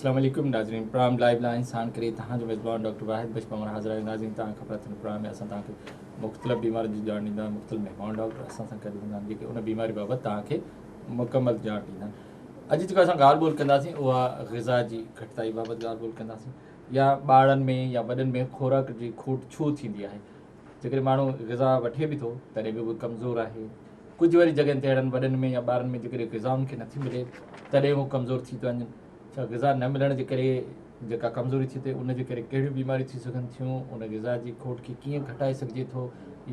اسلام عليڪم ناظرين پرائم لائيو لائن ساڻ ڪري توهان جو ميزبان ڊاڪٽر واحد بخش پنهور حاضر آهيون ناظرين توهان کي خبر اٿن پرائم ۾ اسان توهان کي مختلف بيمارين جي ڄاڻ ڏيندا آهيون مختلف مهمان ڊاڪٽر اسان سان گڏ هوندا آهن جيڪي ان بيماري بابت توهان کي مڪمل ڄاڻ ڏيندا آهن اڄ جيڪا اسان ڳالهه ٻولهه ڪنداسين اها غذا جي گهٽتائي بابت ڳالهه ٻولهه ڪنداسين يا ٻارڙن ۾ يا وڏن ۾ خوراڪ جي کوٽ ڇو ٿيندي آهي جيڪڏهن ماڻهو غذا وٺي به ٿو تڏهن به اهو ڪمزور آهي. ڪجهه وري جڳهين تي اهڙن وڏن ۾ يا ٻارن ۾ جيڪڏهن غذا ان کي نٿي ملي تڏهن هو ڪمزور ٿي ٿا وڃن. ڇا غذا نه ملڻ جي ڪري جيڪا ڪمزوري ٿي ٿئي ان جي ڪري ڪهڙيون بيماريون ٿي سگهن ٿيون، ان غذا جي کوٽ کي ڪيئن گهٽائي سگهجي ٿو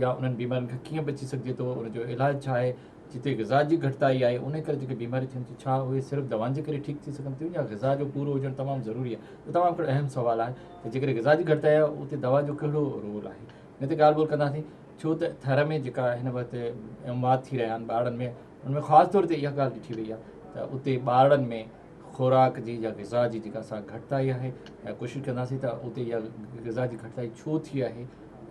يا انهن بيمارين کان ڪيئن بچي سگهجي ٿو، ان جو علاج ڇا آهي، جتي غذا جي گهٽتائي آهي انهي ڪري جيڪي بيماريون ٿين ٿيون ڇا اهي صرف دوائن جي ڪري ٺيڪ ٿي سگهن ٿيون يا غذا جو پورو هجڻ تمام ضروري آهي اهو تمام هڪڙو اهم سوال آهي ته جيڪڏهن غذا جي گهٽتائي آهي اتي دوا جو ڪهڙو رول آهي ان تي ڳالهه ٻولهه ڪنداسين ڇو ته ٿر ۾ جيڪا هن وقت اموات ٿي رهيا آهن ٻارڙن ۾ ان ۾ خاص طور تي اها ڳالهه ڏٺي وئي آهي ته اتي ٻارڙن ۾ خوراڪ جي يا غذا جي جيڪا سا گهٽتائي آهي ۽ ڪوشش ڪنداسين ته اتي اها غذا جي گهٽتائي ڇو ٿي آهي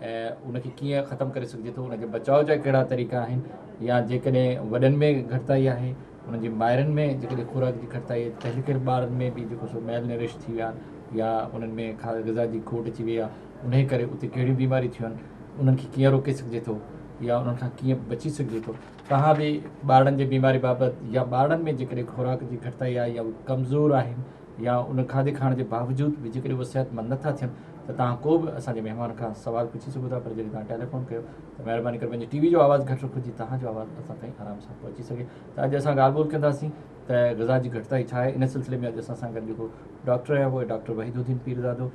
۽ ان کي ڪيئن ختم ڪري سگهجي ٿو ان جي بچاء جا ڪهڙا طريقا آهن يا جيڪڏهن وڏن ۾ گهٽتائي آهي انهن جي مائرن ۾ جيڪڏهن خوراڪ جي گهٽتائي آهي تنهن ڪري ٻارن ۾ به جيڪو سو ميل نرش ٿي ويا آهن يا انهن ۾ غذا جي کوٽ اچي وئي آهي انهي ڪري اتي ڪهڙيون بيماريون ٿيون آهن انهن کي ڪيئن روڪي سگهجي ٿو يا انهن کان ڪيئن بچي سگهجي ٿو توهان به ٻارڙن جي بيماري بابت يا ٻارڙن ۾ جيڪڏهن خوراڪ جي گهٽتائي آهي يا اهي ڪمزور آهن يا ان کاڌي کائڻ جي باوجود به جيڪڏهن اهي صحتمند نٿا ٿين ته توهان ڪو به اسان جي مهمان کان سوال پڇي سگهو ٿا پر جڏهن توهان ٽيليفون ڪيو ته مهرباني ڪري پنهنجي ٽي وي جو آواز گهٽ رکو جيئن توهان جو آواز اسان تائين آرام سان پهچي سگهي ته اڄ اسان ڳالهه ٻولهه ڪنداسين ته غذا جي گهٽتائي ڇا آهي ان سلسلي ۾ اڄ اسان سان گڏ جيڪو ڊاڪٽر آهي اهو ڊاڪٽر وحيد الدين پيرزادو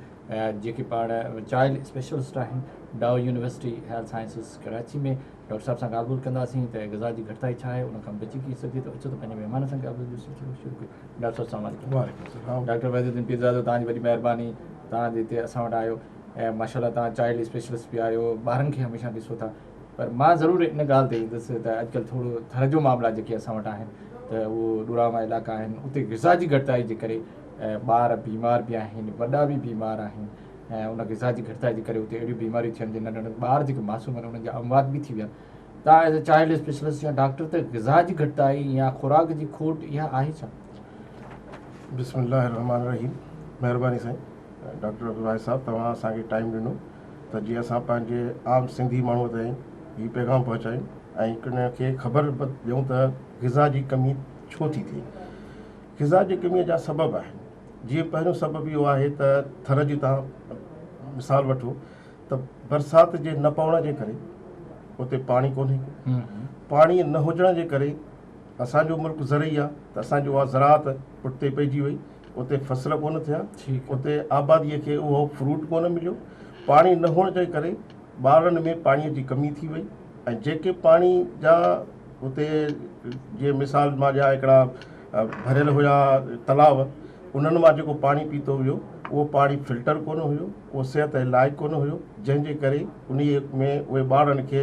جيڪي پاڻ چائلڊ اسپيشلسٽ آهن Dow university health sciences Karachi ۾ doctor صاحب سان ڳالهه ٻولهه ڪنداسين ته غذا جي گهٽتائي ڇا آهي ان کان بچي ڪيئن سگهجي ٿو اچو ته پنهنجي مهمان سان ڳالهه ٻولهه جو سلسلو شروع ڪيون ڊاڪٽر صاحب السلام عليڪم. وعليڪم السلام. ڊاڪٽر وحيد الدين پيرزادو توهان جي وڏي مهرباني توهان جي هتي اسان وٽ آيو ۽ ماشاء الله توهان چائلڊ اسپيشلسٽ به آهيو ٻارن کي هميشه ڏسو ٿا پر مان ضرور ان ڳالهه تي ايندس ته اڄڪلهه ٿورو ٿر جو معاملا جيڪي اسان وٽ آهن ته اهو ڏورانهان علائقا آهن اتي غذا جي گهٽتائي جي ڪري ٻار بيمار به آهن وڏا به بيمار آهن ۽ ان غذا جي گهٽتائي جي ڪري اتي اهڙيون بيماريون ٿين جي ننڍا ننڍا ٻار جيڪي معصوم آهن انهن جا اموات به ٿي ويا آهن توهان ايز اي چائلڊ اسپيشلسٽ يا ڊاڪٽر ته غذا جي گهٽتائي يا خوراڪ جي کوٽ اها آهي ڇا؟ بسم الله الرحمٰن الرحيم مهرباني سائين ڊاڪٽر عبدالواحد صاحب توهان اسان کي ٽائيم ڏنو ته جيئن اسان پنهنجي عام سنڌي ماڻهو تائين هي پيغام پهچايون ۽ ان کي خبر ڏيون ته غذا جي ڪمي ڇو ٿي ٿئي غذا جي ڪمي جا سبب آهن جيئن پهريون سبب اهو آهي ته ٿر جي توهان مثال وٺو ته برسات جي نه پوڻ جي ڪري اتي پاڻي ڪونهي ڪو پاڻي نه هجڻ جي ڪري اسان جو ملڪ زرعي آهي ته اسان جو اها زراعت پٺتي پئجي وئي اتي فصل ڪونه ٿيا اتي آبادي کي اهو فروٽ ڪونه مليو پاڻي نه هئڻ جي ڪري ٻارن ۾ پاڻي جي ڪمي ٿي وئي ۽ جيڪي پاڻي جا اتي جيئن مثال مان ڏيان هڪڙا ڀريل هيا تلاء انهن مان جيڪو پاڻي پيتو ويو اهو پاڻي فلٽر ڪونه هيو اهو صحت جي لائق ڪونه هيو جنهن جي ڪري انهي ۾ اهي ٻارن کي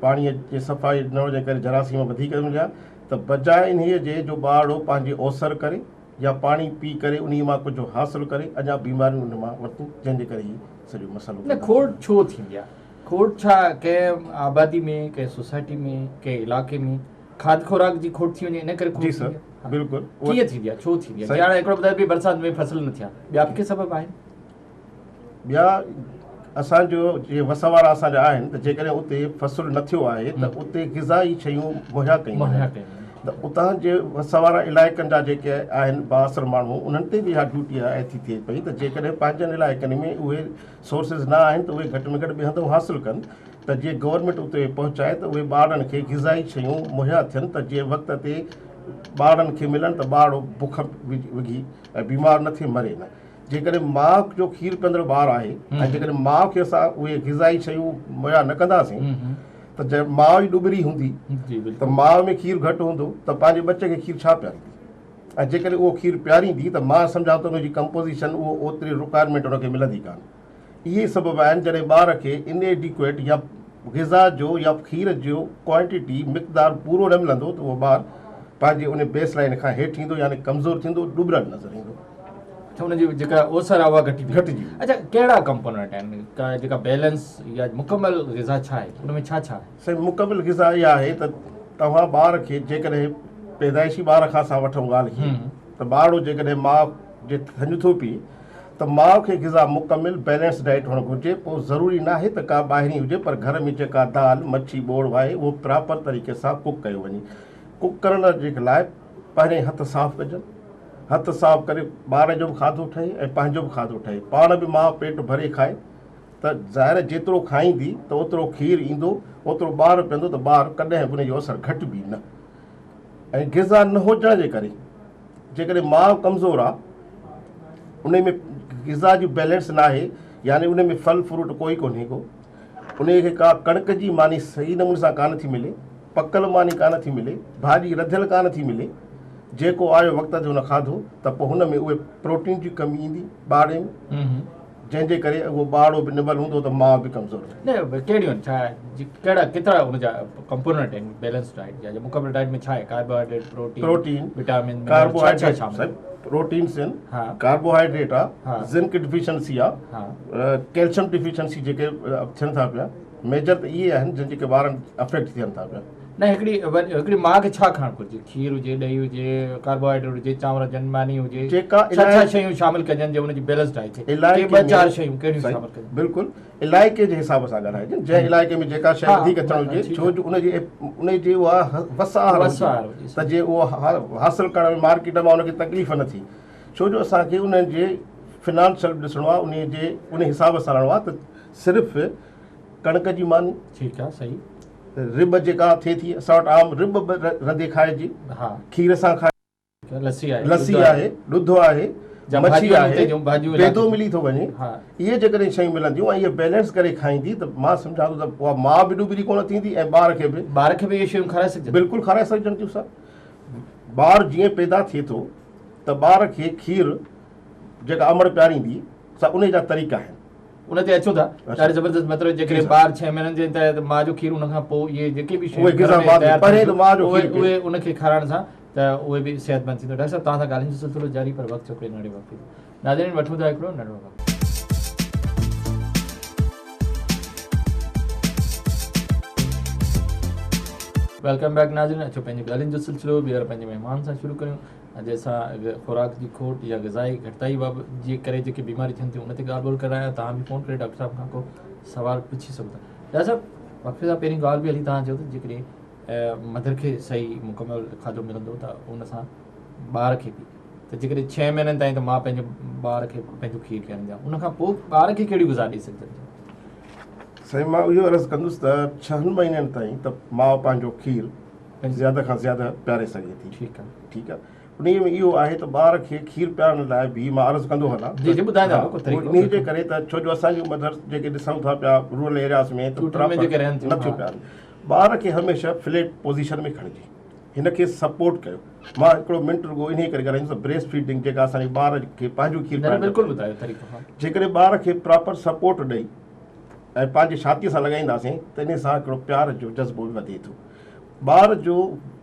پاڻي جي صفائي نه هجڻ ڪري جراثيم وڌيڪ مليا ته بجاء انهي جي جو ٻارڙو پنهنجي اوسر ڪري يا پاڻي پي ڪري انهي مان ڪجهه حاصل ڪري اڃا بيماريون ان مان ورتيون جنهن جي ڪري هي سڄو مسئلو نه پيدا ٿيو. کوٽ ڇو ٿيندي آهي؟ کوٽ ڇا ڪنهن آبادي ۾ ڪنهن سوسائٽي ۾ ڪنهن علائقي ۾ کاڌ خوراڪ جي کوٽ ٿي وڃي ان ڪري کوٽ جي سر ٿيندي آهي؟ بلڪل ڪيئن ٿيندي آهي ڇو ٿيندي آهي سائين هاڻي هڪڙو ٻڌايو به برسات ۾ فصل نه ٿيا ٻيا به ڪي سبب آهن؟ ٻيا اسان جو جي وس وارا اسان جا آهن ته جيڪڏهن اتي فصل نه ٿيو آهي ته اتي غذائي شيون مهيا ڪيون وڃن ته اتان جي وس وارا علائقن جا جيڪي آهن بااثر ماڻهو انهن تي به اها ڊيوٽي عائد ٿي ٿئي پئي ته جيڪڏهن پنهنجن علائقن ۾ اهي سورسز نه آهن ته اهي گهٽ ۾ گهٽ ٻئي هنڌ حاصل ڪن ته جيئن گورنمينٽ اتي پهچائي ته اهي ٻارڙن کي غذائي شيون مهيا ٿين ته جيئن وقت تي ٻارڙن کي ملن ته ٻارڙو بک وگهي ۽ بيمار نه ٿئي مري نه. جيڪڏهن ماء جو کير پيئندڙ ٻار آهي ۽ جيڪڏهن ماء کي اسان اهي غذائي شيون مهيا نه ڪنداسين ته جڏهن ماء ئي ڏٻري هوندي ته ماء ۾ کير گهٽ هوندو ته پنهنجي ٻچي کي کير ڇا پياريندي ۽ جيڪڏهن اهو کير پياريندي ته مان سمجهان ٿو ان جي ڪمپوزيشن اهو اوتري رڪوائرمينٽ ان کي ملندي ڪانه. اهي سبب آهن جڏهن ٻار کي ان ايڊيڪوئيٽ يا غذا جو يا کير جو ڪوانٽيٽي، مقدار، پورو نه ملندو ته اهو ٻار پنهنجي ان بيس لائين کان هيٺ ايندو يعني ڪمزور ٿيندو ڏٻرل نظر ايندو. اڇا ان جي جيڪا اوسر آهي اها گهٽجي گهٽجي ويندي. اڇا ڪهڙا ڪمپوننٽ آهن ڪا جيڪا بيلنس يا مڪمل غذا ڇا آهي ان ۾ ڇا ڇا آهي؟ سائين مڪمل غذا اها آهي ته توهان ٻار کي جيڪڏهن پيدائشي ٻار کان اسان وٺون ڳالهه کي ته ٻارڙو جيڪڏهن ماء جي ٿڃ ٿو پيئي ته ماء کي غذا مڪمل بيلنس ڊائيٽ هئڻ گهرجي پوء ضروري ناهي ته ڪا ٻاهرين هجي پر گهر ۾ جيڪا دال، مڇي، ٻوڙ آهي اهو پراپر طريقي سان ڪوڪ ڪيو وڃي. ڪوڪ ڪرڻ جي لاء پهرين هٿ صاف ڪجن. هٿ صاف ڪري ٻار جو به کاڌو ٺهي ۽ پنهنجو به کاڌو ٺهي. پاڻ به ماء پيٽ ڀري کائي ته ظاهر آهي جيترو کائيندي ته اوترو کير ايندو، اوترو ٻار پيئندو ته ٻار ڪڏهن به ان جو اثر گهٽبي نه. ۽ غذا نه هجڻ جي ڪري جيڪڏهن ماء ڪمزور آ ان ۾ غذا جي بيلنس ناهي يعني ان ۾ ڦل فروٽ ڪوئي ڪونهي ڪو ان کي ڪا ڪڻڪ جي ماني صحيح نموني سان ڪانه ٿي ملي پڪل ماني ڪانه ٿي ملي ڀاڄي رڌيل ڪانه ٿي ملي جيڪو آيو وقت تي هن کاڌو ته پوء هن ۾ اهي پروٽين جي ڪمي ايندي ٻارڙي ۾ جنهن جي ڪري اهو ٻارڙو به نٻل هوندو ته ماء به ڪمزور هوندي. نه ڪهڙيون آهن ڇا ڪهڙا ڪيترا ان جا ڪمپوننٽ آهن بيلنس ڊائيٽ جا مڪمل ڊائيٽ ۾ ڇا آهي ڪاربوهائيڊريٽ پروٽين وٽامن ڪاربوهائيڊريٽ ڇا شامل پروٽينس آهن ڪاربوهائيڊريٽ آ زنڪ ڊيفيشنسي آ ڪيلشم ڊيفيشنسي جيڪي ٿين ٿا پيا ميجر ته اهي آهن جن جيڪي ٻارن افيڪٽ ٿين ٿا پيا. نه هڪڙي هڪڙي ماء کي ڇا کائڻ گهرجي کير هجي ڏهي هجي ڪاربوهائيڊريٽ هجي چانور هجن ماني هجي جيڪا ڇا ڇا شيون شامل ڪجن جي ان جي بيلنس ڊائيٽ ٿئي ڪي ٻه چار شيون ڪهڙيون شامل ڪجن بلڪل علائقي جي حساب سان ڳالهائجي جنهن علائقي ۾ جيڪا شيء وڌيڪ اچڻ هجي ڇو جو ان جي ان جي اها وس آهر هجي ته جي اهو حاصل ڪرڻ ۾ مارڪيٽ مان ان کي تڪليف نه ٿي ڇو جو اسان کي انهن جي فنانشل به ڏسڻو آهي ان جي ان حساب سان هلڻو آهي ته صرف ڪڻڪ جي ماني ٺيڪ آهي صحيح رٻ جيڪا ٿئي ٿي اسان وٽ عام رٻ به رڌي کائجي کير سان کائجي لسي آهي لسي آهي ڏڌ آهي مڇي آهي بيدو ملي ٿو وڃي اهي جيڪڏهن شيون ملنديون ۽ اهي بيلنس ڪري کائيندي ته مان سمجهان ٿو ته اها ماء به ڏٻري ڪونه ٿيندي ۽ ٻار کي به ٻار کي به اهي شيون کارائي سگهجن بلڪل کارائي سگهجن ٿيون سر ٻار جيئن پيدا ٿئي ٿو ته ٻار کي کير جيڪا امڙ پياريندي سا ان جا طريقا آهن ان تي اچون ٿا ڏاڍي زبردست مطلب جيڪڏهن ٻار ڇهه مهينن جي ته ماء جو کير ان کان پوء اهي جيڪي به شيون تيار اهي ان کي کارائڻ سان ته اهي به صحت مند ٿيندو ڊاڪٽر صاحب توهان سان ڳالهين جو سلسلو جاري پر وقت ڇوڪري ننڍڙي وقفي جو ناظرين وٺون ٿا هڪڙو ننڍڙو وقفو. Welcome back ناظرين اچو پنهنجي ڳالهين جو سلسلو ٻيهر پنهنجي مهمان سان شروع ڪريون اڄ اسان خوراڪ جي کوٽ يا غذائي گهٽتائي بابت جي ڪري جيڪي بيماريون ٿين ٿيون ان تي ڳالهه ٻولهه ڪري رهيا آهيون توهان به فون ڪري ڊاڪٽر صاحب کان ڪو سوال پڇي سگهو ٿا ڊاڪٽر صاحب وقفي سان پهرين ڳالهه به هلي توهان چيو ته جيڪڏهن مدر کي صحيح مڪمل کاڌو ملندو ته ان سان ٻار کي به ته جيڪڏهن ڇهه مهينن تائين ته ماء پنهنجي ٻار کي پنهنجو کير پياريندي آهي ان کان پوء ٻار کي ڪهڙي غذا ڏئي سگهجن ٿيون سائين مان اهو عرض ڪندس ته ڇهن مهينن تائين ته ماء پنهنجو کير زياده کان زياده پياري سگهي ٿي. ٺيڪ آ. ٺيڪ آ. انهيء ۾ اهو آهي ته ٻار کي کير پيارڻ لاء به مان عرض ڪندو هلان. جي جي ٻڌائيندا هلو ڪو طريقو. انهيء جي ڪري ته ڇو جو اسان جون مدرس جيڪي ڏسون ٿا پيا رورل ايرياز ۾ ته ڳوٺن ۾ جيڪي رهن ٿيون نه ٿيون پيارن. ٻار کي هميشه فليٽ پوزيشن ۾ کڻجي. هن کي سپورٽ ڪيو. مان هڪڙو منٽ رڳو انهيء ڪري ڳالهائيندس ته بريسٽ فيڊنگ جيڪا اسان جي ٻار کي پنهنجو کير پيارڻ. بلڪل ٻڌايو طريقو. جيڪڏهن ٻار کي پراپر سپورٽ ڏئي ۽ پنهنجي ڇاتيء سان لڳائينداسين ته انهيء سان هڪڙو پيار جو جذبو به وڌي ٿو. ٻار جو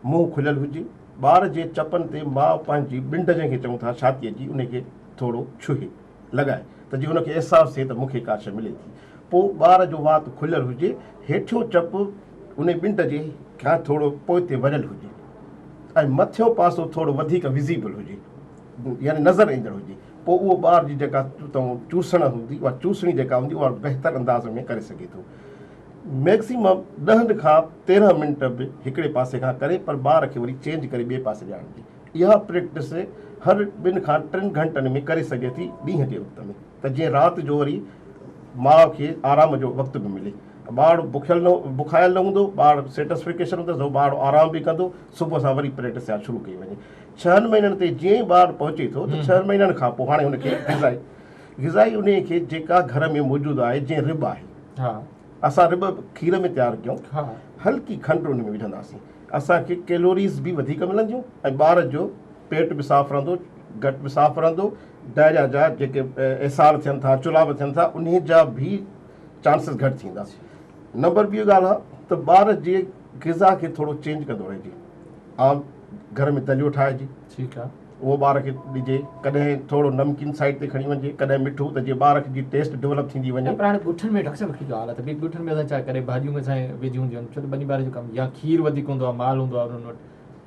منهن کليل هجي، ٻار جي چپن تي ماء پنهنجي ٻنڊ جنهن کي چئون ٿا ڇاتيء جي ان کي ٿورو ڇهي، لڳائي ته جيئن ان کي احساس ٿئي ته مون کي ڪا شيء ملي ٿي. پوء ٻار جو وات کليل هجي، هيٺيون چپ ان ٻنڊ جي کان ٿورو پوئتي وريل هجي ۽ مٿيون پاسو ٿورو وڌيڪ وزيبل هجي يعني نظر ايندڙ هجي. پوء اهو ٻار جي جيڪا چوسڻ هوندي اها چوسڻي جيڪا هوندي اها بهتر انداز ۾ ڪري سگهي ٿو. ميڪسيمم ڏهن کان 13 منٽ به هڪڙي پاسي کان ڪري پر ٻار کي وري چينج ڪري ٻئي پاسي ڏيارڻ جي اها پريڪٽس هر ٻن کان ٽن گهنٽن ۾ ڪري سگهي ٿي ڏينهن جي وقت ۾ ته جيئن رات جو وري ماء کي آرام جو وقت به ملي ٻار بکيل نه بکايل نه هوندو ٻار سيٽسفڪيشن هوندس هو ٻار آرام به ڪندو صبح سان وري پريڪٽس اها شروع ڪئي وڃي ڇهن مهينن تي جيئن ئي ٻار پهچي ٿو ته ڇهن مهينن کان پوء هاڻي هن کي غذائي غذائي انهي کي جيڪا گهر ۾ موجود آهي جيئن رٻ آهي اسان رٻ کير ۾ تيار ڪيون هلڪي کنڊ ان ۾ وجهنداسين اسان کي ڪيلوريز به وڌيڪ ملنديون ۽ ٻار جو پيٽ به صاف رهندو گٽ به صاف رهندو ڊائريا جا جيڪي اسهال ٿين ٿا چلاب ٿين ٿا انهي جا به چانسز گهٽ ٿيندا نمبر ٻي ڳالهه آهي ته ٻار جي غذا کي ٿورو چينج ڪندو رهجي عام گهر ۾ دليو ٺاهجي ٺيڪ آهي اهو ٻار کي ڏجي ڪڏهن ٿورو نمڪين سائيڊ تي کڻي وڃجي ڪڏهن مٺو ته جيئن ٻار جي ٽيسٽ ڊولپ ٿيندي وڃي. پر هاڻي ڳوٺن ۾ ڊاڪٽر صاحب هڪڙي ڳالهه آهي ته ڳوٺن ۾ اسان ڇا ڪڏهن ڀاڄيون اسان ويجهيون هونديون آهن ڇو ته ٻني ٻاري جو ڪم يا کير وڌيڪ هوندو آهي مال هوندو آهي انهن وٽ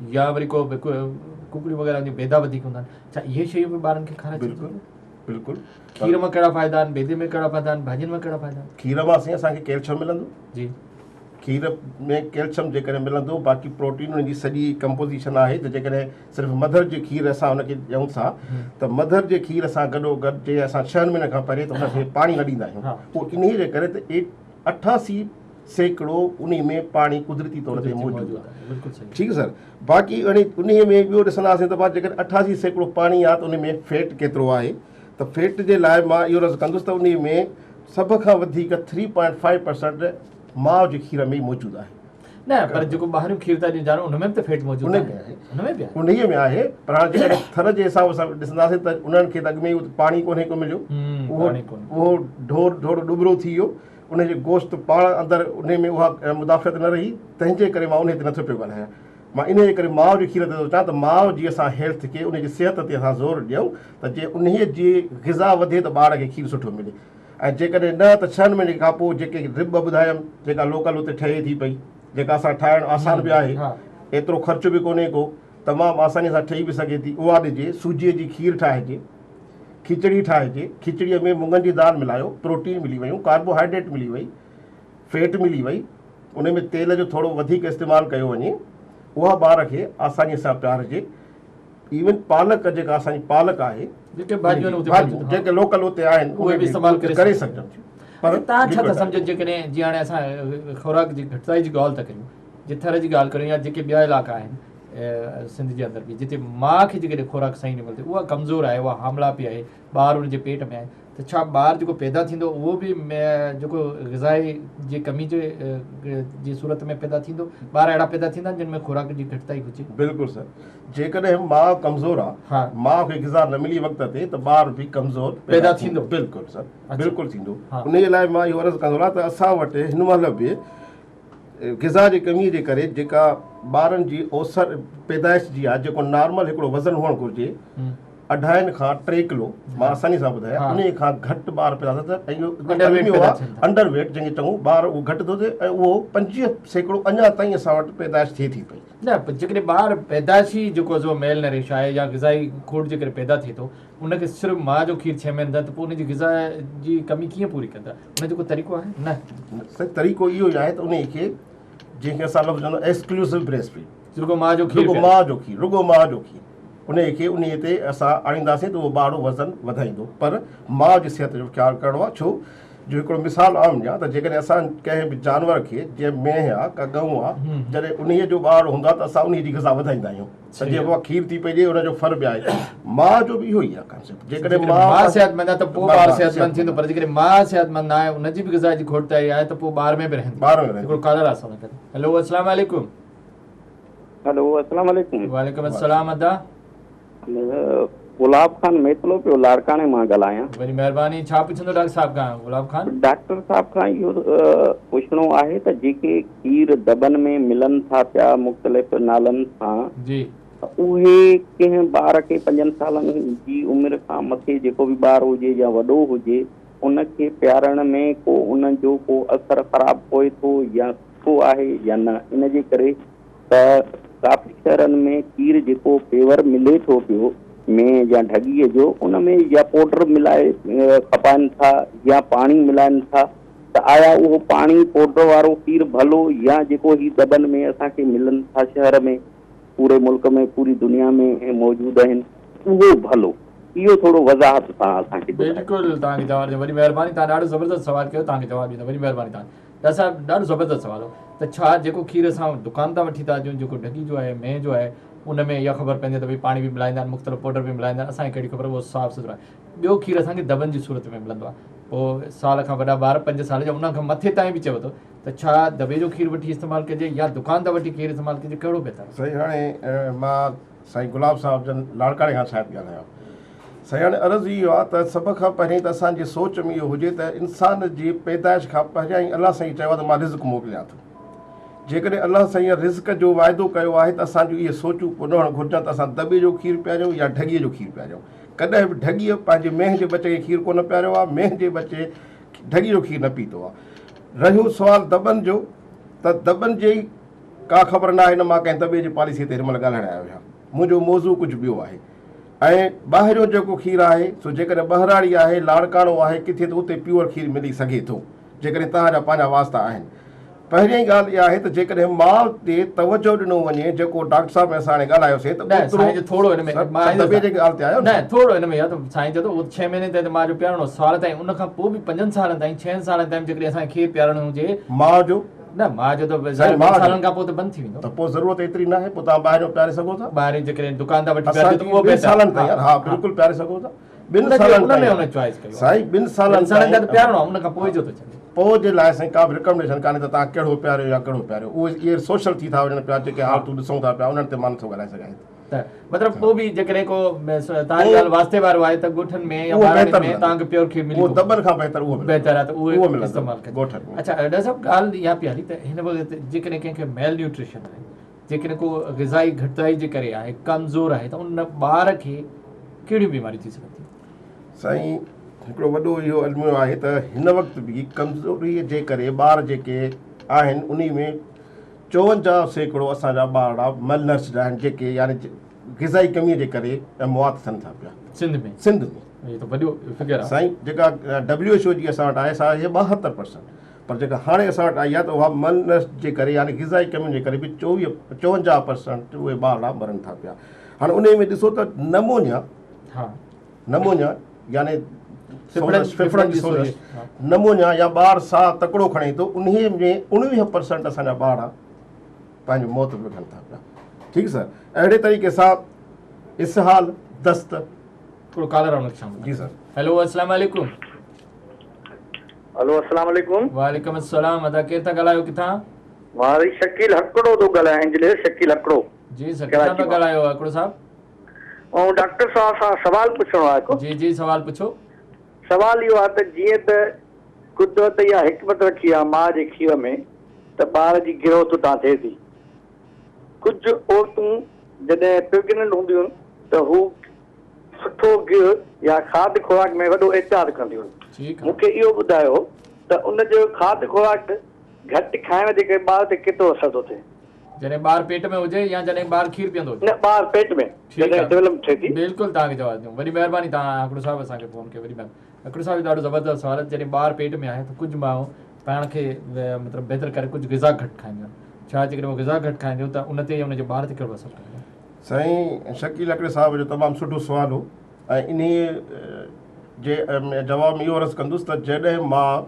يا وري ڪو ڪڪڙيون وغيره جون بيدا وڌيڪ هوندا آهن، ڇا اهي شيون به ٻارن کي کارائي سگهجن ٿيون؟ بلڪل. کير مان ڪهڙا فائدا آهن، بيدي ۾ ڪهڙا فائدا آهن، ڀاڄين مان ڪهڙا فائدا آهن؟ کير مان سائين اسان کي ڪيلشم ملندو. جي. کير ۾ ڪيلشم جيڪڏهن ملندو، باقي پروٽين ان جي سڄي ڪمپوزيشن آهي ته جيڪڏهن صرف مڌر جي کير اسان ان کي ڏيون ٿا ته مڌر جي کير سان گڏو گڏ جي اسان ڇهن مهينن کان پهرين ته ان کي پاڻي نه ڏيندا آهيون، اهو انهي جي ڪري ته 88% انهي ۾ پاڻي قدرتي طور تي موجود آهي. ٺيڪ سر. باقي انهي ۾ ٻيو ڏسنداسين ته جيڪڏهن 88% پاڻي آهي ته ان ۾ فيٽ ڪيترو آهي، ته فيٽ جي لاء مان اهو عرض ڪندس ته انهي ۾ سڀ کان وڌيڪ 3.5% ماء جي کير ۾ ئي موجود آهي. نه پر جيڪو ٻاهريون کير ٿا ڏيون جانو ان ۾ به ته فيٽ موجود آهي. ان ۾ به آهي. انهي ۾ آهي پر هاڻي جيڪڏهن ٿر جي حساب سان ڏسنداسين ته انهن کي ته اڳ ۾ ئي پاڻي ڪونهي ڪو مليو، اهو ڍور ڍور ڏٻرو ٿي ويو، ان جي گوشت پاڻ اندر انهي ۾ اها مدافعت نه رهي، تنهن جي ڪري مان انهي تي نٿو پيو ڳالهايان. مان انهي جي ڪري ماء جي کير تي ٿو چوان ته ماء جي اسان هيلٿ کي انهي جي صحت تي اسان زور ڏيون ته جي انهي جي غذا وڌي ته ٻار کي کير سٺو ملي ۽ جيڪڏهن نه ته ڇهن مهينن کان پوء جيڪي رٻ ٻڌايم جيڪا لوڪل اتي ٺهي ٿي پئي، جيڪا اسان ٺاهڻ آسان به آهي، ايترو خرچ به ڪونهي ڪو، تمام آساني سان ٺهي به سگهي ٿي، اها ڏجي، سوجيء جي کير ٺاهجي، کچڙي ٺاهجي، کچڙيء ۾ مڱن جي دال ملايو، پروٽين ملي ويون، ڪاربوهائيڊريٽ ملي وئي، فيٽ ملي وئي، ان ۾ تيل جو ٿورو وڌيڪ استعمال ڪيو وڃي، اها ٻار کي آسانيء سان پيارجي. ايون پالڪ جيڪا اسان جي پالڪ آهي، جيڪي ڀاڄيون آهن اتي موجود، جيڪي لوڪل اتي آهن، اهي به استعمال ڪري سگهجن ٿيون. پر توهان ڇا ٿا سمجهو جيڪڏهن جيئن هاڻي اسان خوراڪ جي گهٽتائي جي ڳالهه ٿا ڪريون، جي ٿر جي ڳالهه ڪريون يا جيڪي ٻيا علائقا آهن سنڌ جي اندر به جتي ماء کي جيڪڏهن خوراڪ صحيح نه ملي اها ڪمزور آهي، اها حاملا پئي آهي، ٻار ان جي پيٽ ۾ آهي ته ڇا ٻار جيڪو پيدا ٿيندو اهو به جيڪو غذائي جي ڪمي جي صورت ۾ پيدا ٿيندو؟ ٻار اهڙا پيدا ٿيندا جن ۾ خوراڪ جي گهٽتائي هجي؟ بلڪل سر، جيڪڏهن ماء ڪمزور آ، ماء کي غذا نه ملي وقت تي ته ٻار به ڪمزور پيدا ٿيندو. بلڪل سر، بلڪل ٿيندو. انهي لاء مان اهو عرض ڪندو رهان ته اسان وٽ هن مهل به غذا جي ڪمي جي ڪري جيڪا ٻارن جي اوسر پيدائش جي آ، جيڪو نارمل هڪڙو وزن هئڻ گهرجي اڍائين کان 3 ڪلو، مان آساني سان ٻڌايان، انهي کان گهٽ ٻار پيدا ٿا ٿين ۽ اهو الميو آ انڊر ويٽ جنهن کي چئون ٻار اهو گهٽ ٿو ٿئي ۽ اهو 25% اڃا تائين اسان وٽ پيدائش ٿئي ٿي پئي. نه پر جيڪڏهن ٻار پيدائشي جيڪو سو ميل نريش آهي يا غذائي کوٽ جي ڪري پيدا ٿئي ٿو ان کي صرف ماء جو کير 6 مهينا ته پوء ان جي غذا جي ڪمي ڪيئن پوري ڪندا؟ ان جو ڪو طريقو آهي؟ نه. سائين طريقو اهو ئي آهي ته انهي کي جنهن کي اسان لفظ چوندا آهيون ايڪسڪلوسو بريسٽ فيڊ، رڳو ماء جو کير، رڳو ماء جو کير، رڳو ماء جو کير انهي کي انهي تي اسان آڻينداسين ته اهو ٻارڙو وزن وڌائيندو، پر ماء جي صحت جو خيال ڪرڻو آهي. ڇو جو هڪڙو مثال عام ڏيان ته جيڪڏهن اسان ڪنهن به جانور کي، جيئن مينهن آهي ڪا ڳئون آهي، جڏهن انهي جو ٻارڙو هوندو آهي ته اسان انهي جي غذا وڌائيندا آهيون ته جيئن اها کير ٿي پئي ڏئي، ان جو ڦر به آهي. ماء جو به اهو ئي آهي ڪانسيپٽ. جيڪڏهن ماء صحتمند آهي ته پوء ٻار صحتمند ٿيندو، پر جيڪڏهن ماء صحتمند نه آهي، ان جي به غذا جي کوٽ آهي ته پوء ٻار ۾ به رهندي. ٻار ۾ رهندي. هڪڙو ڪالر آهي اسان سان گڏ. هيلو السلام عليڪم. هيلو السلام عليڪم. وعليڪم السلام ادا. گلاب خان ميتلو پيو لاڙڪاڻي مان ڳالهايان. وڏي مهرباني. ڇا پڇندو ڊاڪٽر صاحب کان گلاب خان؟ ڊاڪٽر صاحب کان اهو پڇڻو آهي ته جيڪي کير دٻن ۾ ملن ٿا پيا مختلف نالن سان جي ته اهي ڪنهن ٻار کي 5 سالن جي عمر کان مٿي جيڪو به ٻار هجي يا وڏو هجي ان کي پيارڻ ۾ ڪو ان جو ڪو اثر خراب پوي ٿو يا سٺو آهي يا نه ان جي ڪري ته ڪافي شهرن ۾ کير جيڪو پيور ملي ٿو پيو مينهن يا ڍڳيء جو ان ۾ يا پوڊر ملائي کپائن ٿا يا پاڻي ملائن ٿا ته آيا اهو پاڻي پوڊر وارو کير ڀلو يا جيڪو هي دٻن ۾ اسان کي ملن ٿا شهر ۾ پوري ملڪ ۾ پوري دنيا ۾ موجود آهن اهو ڀلو اهو ٿورو وضاحت سان اسان کي ٻڌايو. بلڪل توهان کي جواب ڏيان وڏي مهرباني توهان ڏاڍو زبردست سوال ڪيو توهان کي جواب ڏيندا وڏي مهرباني توهان جي. ڊاڪٽر صاحب ڏاڍو زبردست سوال هو ته ڇا جيڪو کير اسان دڪان تان وٺي ٿا اچون جيڪو ڍڳي جو آهي مينهن جو آهي ان ۾ اها خبر پوندي آهي ته ڀئي پاڻي به ملائيندا آهن مختلف پوڊر به ملائيندا آهن اسان کي ڪهڙي خبر اهو صاف سٿرو آهي ٻيو کير اسان کي دٻن جي صورت ۾ ملندو آهي پوء سال کان وڏا ٻار 5 سال جا ان کان مٿي تائين به چوي ٿو ته ڇا دٻي جو کير وٺي استعمال ڪجي يا دڪان تان وٺي کير استعمال ڪجي ڪهڙو بهتر آهي؟ سائين هاڻي مان سائين گلاب صاحب جن لاڙڪاڻي کان شايد ڳالهايان. سائين هاڻي عرض اهو آهي ته سڀ کان پهرين ته اسان جي سوچ ۾ اهو هجي ته انسان جي پيدائش کان پهريان ئي الله سائين چيو آهي ته مان رزق موڪليان ٿو. جيڪڏهن الله سائين رزق جو واعدو ڪيو آهي ته اسان جون اهي سوچون نه هئڻ گهرجن ته اسان دٻي جو کير پياريون يا ڍڳيء جو کير پياريون. ڪڏهن به ڍڳيء پنهنجي مينهن جي ٻچي کي کير ڪونه پياريو آهي، مينهن جي ٻچي ڍڳيء جو کير نه پيتو آهي. رهيو سوال دٻن جو ته دٻن جي ڪا خبر ناهي نه مان ڪنهن دٻي جي پاليسي تي هن مهل ڳالهائڻ آيو آهيان. منهنجو موضوع ڪجهه ٻيو آهي ۽ ٻاهريون جيڪو کير آهي سو جيڪڏهن ٻهراڙي آهي، لاڙڪاڻو آهي، ڪٿي ته اتي پيور کير ملي سگهي ٿو جيڪڏهن توهان جا پنهنجا واسطا آهن. پهرين ڳالهه اها آهي ته جيڪڏهن ماء تي توجهه ڏنو وڃي جيڪو ڊاڪٽر صاحب ۽ اسان هاڻي ڳالهايوسين ته نه اوترو سائين جو ٿورو هن ۾ سر مان سر دٻي جي ڳالهه تي آيو نه نه. ٿورو هن ۾ اها ته سائين چئي ٿو اهو ڇهين مهيني تائين ته ماء جو پيارڻو سال تائين ان کان پوء به پنجن سالن تائين ڇهن سالن تائين جيڪڏهن اسان کي کير پيارڻو هجي ماء جو نه ماء جو ته سائين ظاهر ماء ٻن جو سالن کان پوء ته بند ٿي ويندو. ته پوء ضرورت ايتري ناهي پوء توهان ٻاهريون پياري سگهو ٿا. ٻاهرين جيڪڏهن دڪان تان وٺي اسان پيارجي ته جي اهو ٻن بهتر سالن ها تائين يار ها ها بلڪل پياري سگهو ٿا ٻن ان جي سالن ان ۾ تائين ان چوائس ڪيو آهي سائين ٻن سالن ٻن سالن تائين تائين ته پيارڻو آهي ان کان پوء جو ٿو چوي. پوء جي لاء سائين ڪا به رڪمنڊيشن ڪانهي ته توهان ڪهڙو پياريو يا ڪهڙو پياريو اهي اهي سوشل ٿي ٿا وڃن پيا جيڪي ها حالتون ڏسون ٿا پيا انهن تي مان نٿو ڳالهائي سگهان هتي. ته مطلب پوء به جيڪڏهن ڪو توهان جي اهو ڳالهه واسطي وارو آهي ته ڳوٺن ۾ يا اهو ٻهراڙين بهتر ۾ ملندو توهان کي پيور کير ملي اهو ٿو دٻن کان بهتر اهو ملندو بهتر آهي ته اهو اهو ملندو استعمال ڪجي ڳوٺن ۾ اڇا ڊاڪٽر صاحب ڳالهه اها پئي هلي ته هن وقت جيڪڏهن ڪنهن کي ميل نيوٽريشن آهي جيڪڏهن ڪو غذائي گهٽتائي جي ڪري آهي ڪمزور آهي ته ان ٻار کي ڪهڙيون بيماريون ٿي سگهن ٿيون؟ سائين هڪڙو وڏو اهو الميو آهي ته هن وقت به ڪمزوري جي ڪري ٻار جيڪي آهن انهي ۾ 54% اسان جا ٻارڙا مل نرسڊ آهن جيڪي يعني غذائي ڪمي جي ڪري موت ٿين ٿا پيا سنڌ ۾ سنڌ ۾ هي ته وڏو فگر آهي سائين جيڪا ڊبليو ايڇ او جي اسان وٽ آهي سا آهي 72% پر جيڪا هاڻي اسان وٽ آئي آهي ته اها مل نرسڊ جي ڪري يعني غذائي ڪمي جي ڪري به 54% اهي ٻارڙا مرن ٿا پيا. هاڻي انهي ۾ ڏسو ته نمونيا ها نمونيا يعني ڦڦڙن جي سوزش نمونيا يا ٻار ساهه تڪڙو کڻي ٿو انهي ۾ 19% اسان جا ٻارڙا پنهنجو موت به وٺن ٿا پيا. ٺيڪ سر اهڙي طريقي سان اسهال دست هڪڙو ڪالر آن شامل جي سر. هيلو السلام عليڪم. هلو السلام عليڪم. وعليڪم السلام ادا ڪير ٿا ڳالهايو ڪٿان؟ مان وري شڪيل هڪڙو ٿو ڳالهايان انجنيئر شڪيل هڪڙو. جي سر ڪٿان ٿا ڳالهايو هڪڙو صاحب؟ ۽ ڊاڪٽر صاحب سان سوال پڇڻو آهي هڪ. جي جي سوال پڇو. سوال اهو آهي ته جيئن ته قدرت اها حڪمت رکي آهي ماء جي کير ۾ ته ٻار جي گروٿ اتان ٿئي ٿي. ڪجهه عورتون جڏهن پريگننٽ هونديون آهن ته هو سٺو گيهه يا کاڌ خوراڪ ۾ وڏو احتياط ڪنديون آهن. مون کي اهو ٻڌايو ته ان جو کاڌ خوراڪ گهٽ کائڻ جي ڪري ٻار تي ڪيترو اثر ٿو ٿئي؟ جڏهن ٻار پيٽ ۾ هجي يا جڏهن ٻار کير پيئندو هجي؟ نه ٻار پيٽ ۾ جڏهن ڊولپ ٿئي ٿي. بلڪل توهان کي جواب ڏيون. وڏي مهرباني توهان هڪڙو صاحب اسان کي فون ڪيو وڏي مهرباني. هڪڙو صاحب ڏاڍو زبردست سوال آهي جڏهن ٻار پيٽ ۾ آهي ته ڪجهه مائون پاڻ کي مطلب بهتر ڪري ڪجهه غذا گهٽ کائينديون آهن ڇا جيڪڏهن اهو غذا گهٽ کائينديون ته ان تي ان جي ٻار تي ڪهڙو اثر پوندو؟ سائين شڪيل اڪري صاحب جو تمام سٺو سوال هو ۽ انهي جي جواب ۾ اهو عرض ڪندس ته جڏهن مان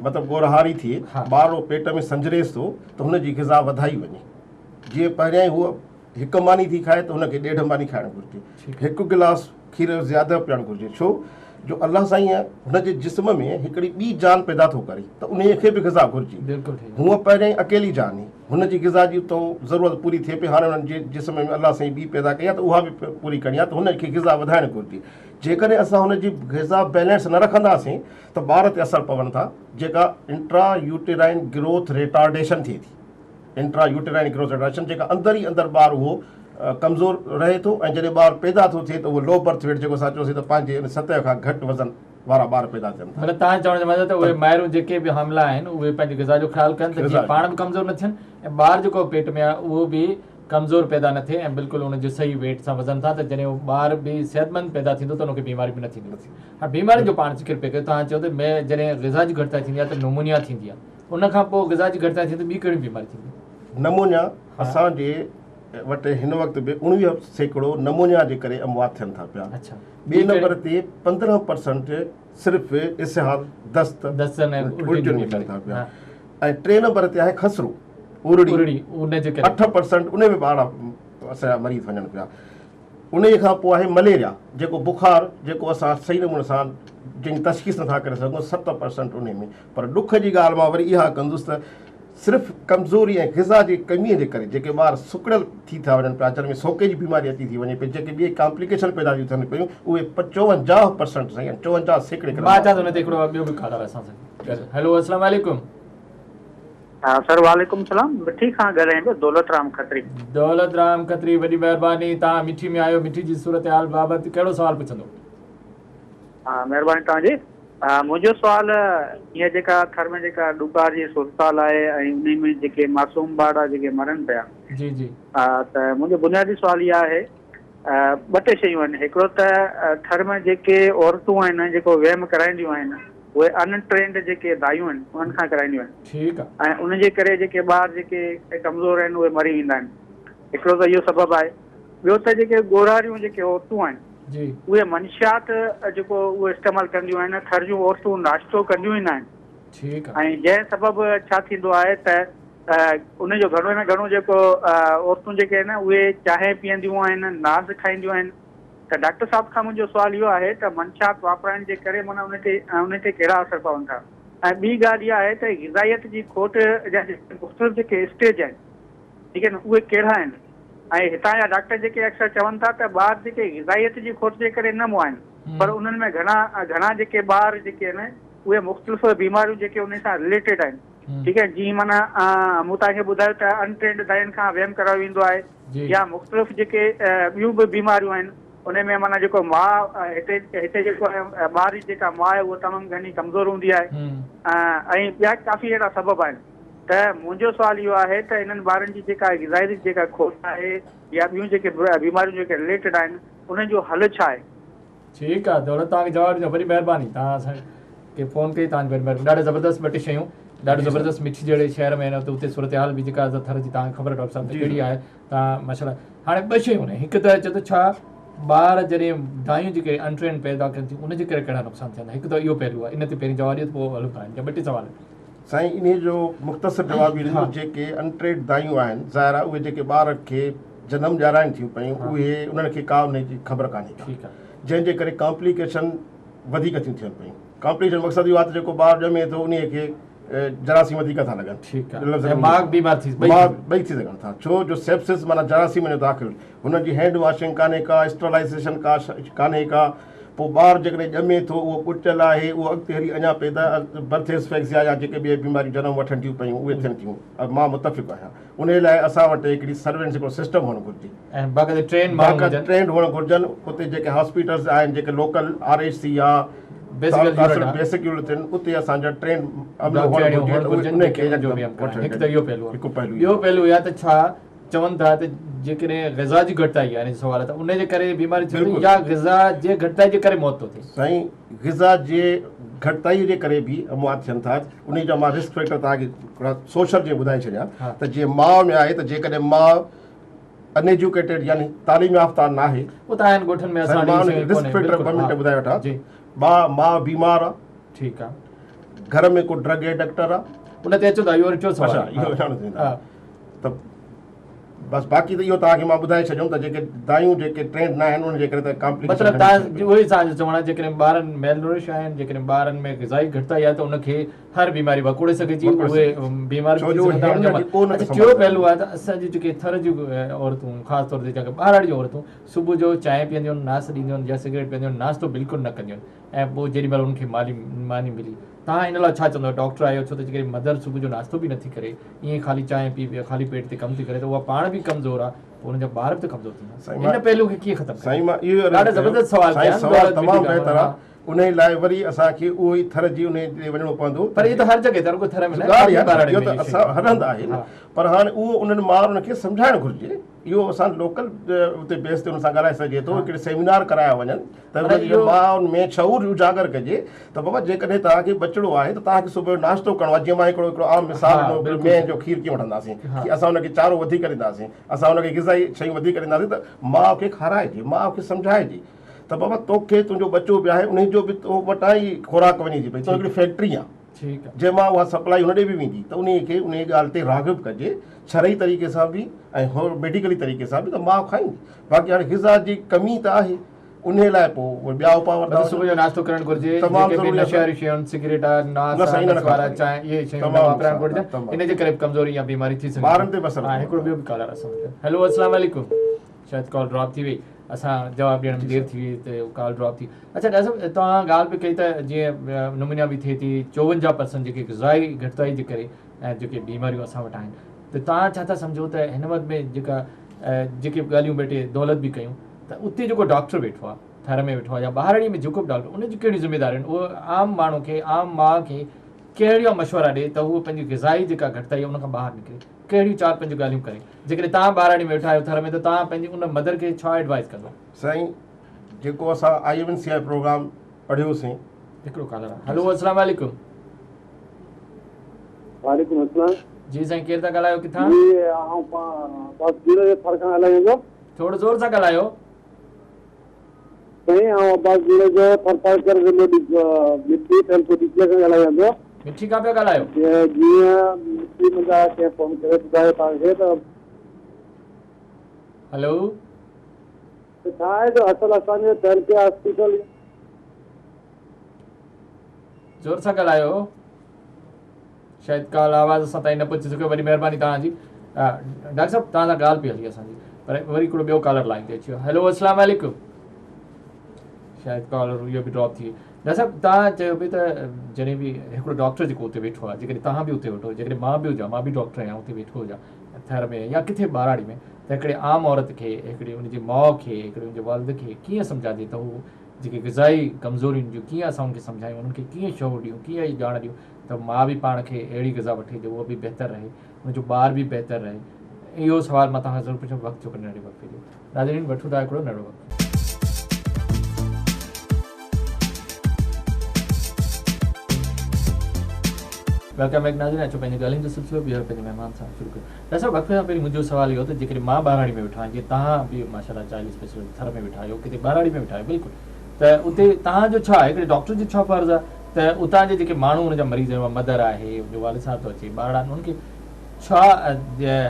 مطلب ڳورهاري ٿئي ٻارڙو پيٽ ۾ سنجريس ٿو ته هن جي غذا وڌائي وڃي جيئن پهريائين هوء هڪ ماني ٿي کائي ته هن کي ڏيڍ ماني کائڻ گهرجي هڪ گلاس کير جو زياده پيئڻ گهرجي ڇو جو الله سائين هن جي جسم ۾ هڪڙي ٻي جان پيدا ٿو ڪري ته انهي کي به غذا گهرجي هونء پهريائين اڪيلي جان هئي هن جي غذا جي تو ضرورت پوري ٿئي پئي هاڻي هن جي جسم ۾ الله سائين ٻي پيدا ڪئي آهي ته اها به پوري ڪرڻي آهي ته هن کي غذا وڌائڻ گهرجي جيڪڏهن اسان هن جي غذا بيلنس نه رکنداسين ته ٻار تي اثر پون ٿا جيڪا انٽرا يوٽيرائن گروٿ ريٽارڊيشن ٿئي ٿي انٽرا يوٽيرائن گروٿ ريٽارڊيشن جيڪا اندر ئي اندر ٻار اهو ڪمزور رهي ٿو ۽ جڏهن ٻار پيدا ٿو ٿئي ته اهو لو برٿ ويٽ جيڪو اسان چيوسين ته پنهنجي ان سطح کان گهٽ وزن وارا ٻار پيدا ٿين ٿا. مطلب توهان جي چوڻ جو مطلب ته اهي مائرون جيڪي به حاملا آهن اهي پنهنجي غذا جو خيال ڪن ته جيئن پاڻ به ڪمزور نه ٿين ۽ ٻار جيڪو پيٽ ۾ آهي اهو به ڪمزور پيدا نه ٿئي ۽ بلڪل ان جو صحيح ويٽ سان وزن سان ته جڏهن اهو ٻار به صحتمند پيدا ٿيندو ته ان کي بيماري به نه ٿيندي. هاڻ بيمارين جو پاڻ ذڪر پئي ڪيو توهان چيو ته جڏهن غذا جي گهٽتائي ٿيندي آهي ته نمونيا ٿيندي آهي ان کان پوء غذا جي گهٽتائي ٿيندي ته ٻي ڪهڙيون بيماريون ٿينديون؟ نمونيا اسان جي وٽ هن وقت به 19% نمونيا جي ڪري اموات ٿين ٿا پيا. ٻئي نمبر تي 15% صرف اسهال، دست، الٽين ۾ ٿين ٿا پيا ۽ ٽئين نمبر تي آهي خسرو، ارڙي، 8% ان ۾ ٻارڙا اسان جا مريض وڃن پيا. انهيء کان پوء آهي مليريا جيڪو بخار جيڪو اسان صحيح نموني سان جنهن جي تشخيص نٿا ڪري سگهون 7% انهي ۾ پر ڏک جي ڳالهه مان وري اها ڪندس ته صرف ڪمزوري ۽ غذا جي ڪمي جي ڪري جيڪي ٻار سڪڙيل ٿي ٿا وڃن پيا جن ۾ سوڪي جي بيماري اچي ٿي وڃي پئي جيڪي ٻي ڪامپليڪيشن پيدا ٿيون ٿين پيون اهي 54% سائين 54 سيڪڙي مان اچان ٿو ان تي هڪڙو ٻيو به ڪالر اسان سان هيلو السلام عليڪم. ها سر وعليڪم السلام مٺي کان ڳالهايان پيو دولت رام کتري. دولت رام کتري وڏي مهرباني توهان مٺي ۾ آهيو مٺي جي صورتحال بابت ڪهڙو سوال پڇندو. ها مهرباني توهان جي. منهنجو سوال هيء جيڪا ٿر ۾ جيڪا ڏڪار جي صورتحال آهي ۽ انهي ۾ جيڪي معصوم ٻارڙا جيڪي مرن پيا. جي جي. ته منهنجو بنيادي سوال اهو آهي ٻه ٽي شيون آهن هڪڙو ته ٿر ۾ جيڪي عورتون آهن جيڪو ويم ڪرائينديون آهن اهي ان ٽرينڊ جيڪي دايون آهن انهن کان ڪرائينديون آهن. ٺيڪ آ. ۽ ان جي ڪري جيڪي ٻار جيڪي ڪمزور آهن اهي مري ويندا آهن هڪڙو ته اهو سبب آهي. ٻيو ته جيڪي ڳورهاريون جيڪي عورتون آهن جي. اهي منشيات جيڪو اهو استعمال ڪنديون آهن ٿر جون عورتون ناشتو ڪنديون ئي ناهن ٺيڪ آ. ۽ جنهن سبب ڇا ٿيندو آهي ته ان جو گهڻو ۾ گهڻو جيڪو عورتون جيڪي آهن اهي چانهه پيئنديون آهن ناز کائينديون آهن ته ڊاڪٽر صاحب کان منهنجو سوال اهو آهي ته منشيات واپرائڻ جي ڪري معنيٰ ان تي ان تي ڪهڙا اثر پون ٿا ۽ ٻي ڳالهه اها آهي ته غذائيت جي کوٽ جا جيڪي مختلف جيڪي اسٽيج آهن ٺيڪ آهي نه اهي ڪهڙا آهن ۽ هتان جا ڊاڪٽر جيڪي اڪثر چون ٿا ته ٻار جيڪي غذائيت جي کوٽ جي ڪري نه مئا آهن پر انهن ۾ گهڻا گهڻا جيڪي ٻار جيڪي آهن اهي مختلف بيماريون جيڪي انهن سان رليٽيڊ آهن ٺيڪ آهي جيئن معنيٰ مون توهان کي ٻڌايو ته ان ٽرينڊ داين کان ويم ڪرايو ويندو آهي يا مختلف جيڪي ٻيون به بيماريون آهن ان ۾ معنيٰ جيڪو ماء هتي هتي جيڪو آهي ٻار جي جيڪا ماء آهي اها تمام گهڻي ڪمزور هوندي آهي ۽ ٻيا ڪافي اهڙا سبب آهن ته منهنجو سوال اهو آهي ته انهن ٻارن جي جيڪا غذائيت جي جيڪا کوٽ آهي يا ٻيون جيڪي بيماريون جيڪي رليٽيڊ آهن انهن جو حل ڇا آهي؟ ٺيڪ آ دولت توهان کي جواب ڏيندو وڏي مهرباني توهان اسان کي فون ڪئي توهان جي وڏي مهرباني ڏاڍا زبردست ٻه ٽي شيون ڏاڍو زبردست مٺي جهڙي شهر ۾ آهن اتي صورتحال به جيڪا ٿر جي توهان کي خبر آهي ڊاڪٽر صاحب ته ڪهڙي آهي توهان ماشاءالله هاڻي ٻه شيون آهن هڪ ته چئي ٿو ڇا ٻار جڏهن دايون جيڪي ان ٽرينڊ پيدا ڪن ٿيون ان جي ڪري ڪهڙا نقصان ٿين ٿا هڪ ته اهو پهلو آهي ان تي پهرين جواب ڏيو ته پوء هلون ٿا ٻه ٽي سوال سائين انهي جو مختصر جواب اهو ڏيندس جيڪي ان ٽريڊ دايون آهن ظاهر آهي اهي جيڪي ٻار کي جنم ڏيارائن ٿيون پيون اهي انهن کي ڪا انهي جي خبر ڪانهي ڪا جنهن جي ڪري ڪامپليڪيشن وڌيڪ ٿيون ٿين پيون ڪامپليڪيشن مقصد اهو آهي ته جيڪو ٻار ڄمي ٿو انهي کي جراثيم وڌيڪ ٿا لڳن ٻئي ٿي سگهن ٿا ڇو جو سيپسس معنيٰ جراثيم جو داخل هنن جي هينڊ واشنگ ڪانهي ڪا اسٽرلائيزيشن ڪا ڪانهي ڪا پوء ٻار جيڪڏهن ڄمي ٿو اهو ٻٽيل آهي اهو اڳتي هلي اڃا پيدا برٿ ايسفيڪسيا يا جيڪي ٻي بيماريون جنم وٺن ٿيون پيون اهي ٿين ٿيون مان متفق آهيان انهي لاء اسان وٽ هڪڙي سرويلنس هڪڙو سسٽم هئڻ گهرجي ۽ باقاعده ٽرينڊ ماڻهو هجن ٽرينڊ هئڻ گهرجن اتي جيڪي هاسپيٽلز آهن جيڪي لوڪل آر ايڇ سي يا بيسڪ يونٽ آهن اتي اسان جا ٽرينڊ عملو هئڻ گهرجي انهي کي هڪ ته اهو پهلو آهي هڪ پهلو ٻيو پهلو اهو آهي ته ڇا چون ٿا ته جيڪڏهن غذا جي گهٽتائي آهي يعني سوال آهي ته ان جي ڪري بيماري ٿئي ٿي يا غذا جي گهٽتائي جي ڪري موت ٿو ٿئي؟ سائين غذا جي گهٽتائي جي ڪري به اموات ٿين ٿا انهي جا مان رسڪ فيڪٽر توهان کي سوشل جي ٻڌائي ڇڏيان ته جيئن ماء ۾ آهي ته جيڪڏهن ماء ان ايجوڪيٽيڊ يعني تعليم يافته ناهي اهو ته آهن ڳوٺن ۾ اسان مان رسڪ فيڪٽر ٻه منٽ ٻڌائي وٺان ماء بيمار آهي ٺيڪ آهي گهر ۾ ڪو ڊرگ ايڊڪٽر آهي ان تي اچون ٿا اهو وري ٽيون سوال اڇا اهو ته بس باقي ته اهو توهان کي مان ٻڌائي ڇڏيم ته جيڪي دايون جيڪي ٽرينڊ نه آهن ان جي ڪري ته ڪامپليڪيشن مطلب توهان اهو ئي توهان جو چوڻ آهي جيڪڏهن ٻارن ميل نورش آهن جيڪڏهن ٻارن ۾ غذائي گهٽتائي آهي ته ان کي هر بيماري وڪوڙي سگهي ٿي اهي بيمار به ٿي سگهن ٿا ان جو اڇا ٽيون پهلو آهي ته اسان جون جيڪي ٿر جون عورتون خاص طور تي جيڪي ٻهراڙي جون عورتون صبح جو چانهه پيئنديون آهن ناس ڏينديون آهن يا سگريٽ پيئنديون آهن ناشتو بلڪل نه ڪنديون آهن ۽ پوء جيڏي مهل انهن کي مالي ماني ملي توهان ان لاء ڇا چوندؤ ڊاڪٽر آهيو ڇو ته جيڪڏهن مدر صبح جو ناشتو به نٿي ڪري ائين خالي چانهه پي خالي پيٽ تي ڪم ٿي ڪري ته اها پاڻ به ڪمزور آهي پوء ان جا ٻار به ته ڪمزور ٿيندا ان پهلو کي ڪيئن ختم سائين مان اهو ڏاڍا زبردست سوال ڪيا سوال تمام بهتر آهي انهي لاء وري اسان کي اهو ئي ٿر جي انهي تي وڃڻو پوندو پر اهو ته هر جڳهه تي رڳو ٿر ۾ نه اهو ته اسان هر هنڌ آهي نه پر هاڻي اهو انهن ماڻهن کي سمجهائڻ گهرجي اهو اسان لوڪل اتي بيس تي ان سان ڳالهائي سگهجي ٿو هڪڙي سيمينار ڪرايا وڃن ته انهن جي مائن ۾ شعور اجاگر ڪجي ته بابا جيڪڏهن توهان کي ٻچڙو آهي ته توهان کي صبح جو ناشتو ڪرڻو آهي جيئن مان هڪڙو هڪڙو عام مثال ڏنو مينهن جو کير ڪيئن وٺنداسين اسان ان کي چارو وڌيڪ ڏينداسين اسان ان کي غذائي شيون وڌيڪ ڏينداسين ته ماء کي کارائجي ماء کي سمجهائجي ته بابا توکي تنهنجو ٻچو به آهي انهي جو به تو وٽان ئي خوراڪ وڃي ٿي پئي تون هڪڙي فيڪٽري آهي جنهن مان اها سپلائي هن ڏي به ويندي ته انهي کي انهي ڳالهه تي راغب ڪجي شرعي طريقي سان به ۽ ميڊيڪلي طريقي سان به ته ماء کائيندي باقي هاڻي غذا جي ڪمي ته آهي انهي لاء پوء اهي ٻيا اپاء ورتا مطلب صبح جو ناشتو ڪرڻ گهرجي جيڪي به نشي واريون شيون آهن سگريٽ آهي ناس آهي نسوار آهي چانهه اهي شيون نه واپرائڻ گهرجن ان جي ڪري به ڪمزوري يا بيماري ٿي سگهي ٻارن تي به اثر ها هڪڙو ٻيو به ڪالر اسان وٽ هيلو السلام عليڪم شايد ڪال ڊراپ ٿي وئي اسان جواب ڏيڻ ۾ دير ٿي وئي ته ڪال ڊراپ ٿي اڇا ڊاڪٽر صاحب توهان ڳالهه به ڪئي ته جيئن نمونيا به ٿئي ٿي 54% جيڪي غذائي گهٽتائي جي ڪري ۽ جيڪي بيماريون اسان وٽ آهن ته توهان ڇا ٿا سمجهو ته هن وقت ۾ جيڪا جيڪي ڳالهيون ٻه ٽي دولت به ڪيون ته اتي جيڪو ڊاڪٽر ويٺو آهي ٿر ۾ ويٺو آهي يا ٻهراڙي ۾ جيڪو به ڊاڪٽر ان جون ڪهڙيون ذميداريون آهن اهو عام ماڻهو کي عام ماء کي ڪهڙيون مشورا ڏي ته هو پنهنجي غذائي جيڪا گهٽتائي آهي ان کان ٻاهر نڪري ڪهڙيون چار پنج ڳالهيون ڪري جيڪڏهن توهان ٻهراڙي ۾ ويٺا آهيو ٿر ۾ ته توهان پنهنجي ان مدر کي ڇا ايڊوائز ڪندو؟ سائين جيڪو اسان I M N C I programme پڙهيوسين. هڪڙو ڪالر آهي هلو السلام عليڪم. وعليڪم السلام. جي سائين ڪير ٿا ڳالهايو ڪٿان؟ جي آئون عباس جوڻيجو ٿر کان ڳالهايان ٿو. ٿورو زور سان ڳالهايو. سائين آئون عباس جوڻيجو ٿرپارڪر ضلعو مٺي تعلقو ڏيپلي کان ڳالهايان ٿو. مٺي کان پيا ڳالهايو؟ جيئن مٺي منجهان ڪنهن فون ڪري ٻڌايو توهان کي ته. هلو. ته ڇا آهي جو اصل اسان جي تعلقي هاسپيٽل. زور سان ڳالهايو. شايد ڪال آواز اسان تائين نه پهچي سگهيو وڏي مهرباني توهان جي ڊاڪٽر صاحب توهان سان ڳالهه پئي هلي اسان جي پر وري هڪڙو ٻيو ڪالر لائين تي اچي ويو هيلو السلام عليڪم شايد ڪالر اهو به ڊراپ ٿي ويو ڊاڪٽر صاحب توهان چيو پئي ته جڏهن به هڪڙو ڊاڪٽر جيڪو اتي ويٺو آهي جيڪڏهن توهان به اتي ويٺو جيڪڏهن مان به هجان مان به ڊاڪٽر آهيان اتي ويٺو هجان ٿر ۾ يا ڪٿي ٻهراڙي ۾ ته هڪڙي عام عورت کي هڪڙي ان جي ماء کي هڪڙي ان جي والد کي ڪيئن سمجهائجي ته هو جيڪي غذائي ڪمزورين جون ڪيئن اسان انهن کي سمجهايون انهن کي ڪيئن شعور ڏيون ڪيئن اهي ڄاڻ ڏيون ته ماء به پاڻ کي اهڙي غذا وٺي جو اهو به بهتر رهي ان جو ٻار به بهتر رهي اهو سوال مان توهان کان ضرور پڇندم وقت ٿيو ننڍڙي وقفي جو ناظرين وٺون ٿا هڪڙو ننڍڙو وقفو. Welcome back ناظرين اچو پنهنجي ڳالهين جو سلسلو ٻيهر پنهنجي مهمان سان شروع ڪيون ڊاڪٽر صاحب وقفي کان پهرين منهنجو سوال اهو ته جيڪڏهن مان ٻهراڙي ۾ ويٺو آهيان جيئن توهان به ماشاءالله چائلڊ اسپيشلسٽ ٿر ۾ ويٺا آهيو ڪٿي ٻهراڙي ۾ ويٺا آهيو بلڪل ته اتي توهان جو ڇا هڪڙي ڊاڪٽر جو ڇا فرض آهي ته اتان جي جيڪي ماڻهو ان جا مريض آهن اها مدر آهي ان جو والد صاحب ٿو اچي ٻارڙا آهن انهن کي ڇا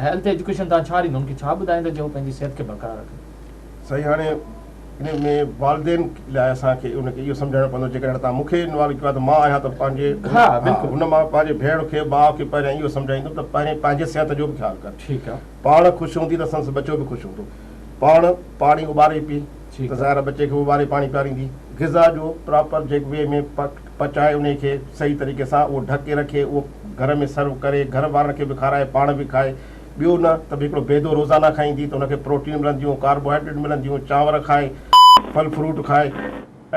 هيلٿ ايجوڪيشن توهان ڇا ڏيندو انهن کي ڇا ٻڌائيندا جو هو پنهنجي صحت کي برقرار رکن. سائين هاڻي ان ۾ والدين لاء اسان کي ان کي اهو سمجهائڻو پوندو جيڪڏهن توهان مون کي انوالو ڪيو آهي ته مان آهيان ته پنهنجي ها بلڪل ان مان پنهنجي ڀيڻ کي ڀاء کي پهريان اهو سمجهائيندم ته پهرين پنهنجي صحت جو به خيال ڪر ٺيڪ آهي پاڻ خوش هوندي ته سندس ٻچو به خوش هوندو پاڻ پاڻي اٻاري پي ته ظاهر آهي ٻچي کي به اٻاري پاڻي پياريندي. غذا جو پراپر جيڪ وي ۾ پچائي انهي کي صحيح طريقي سان اهو ڍڪي رکي اهو گهر ۾ سرو ڪري گهر وارن کي به کارائي پاڻ به کائي ٻيو نه ته به هڪڙو بيدو روزانه کائيندي ته ان کي پروٽين ملنديون ڪاربوهائيڊريٽ ملنديون چانور کائي ڦل فروٽ کائي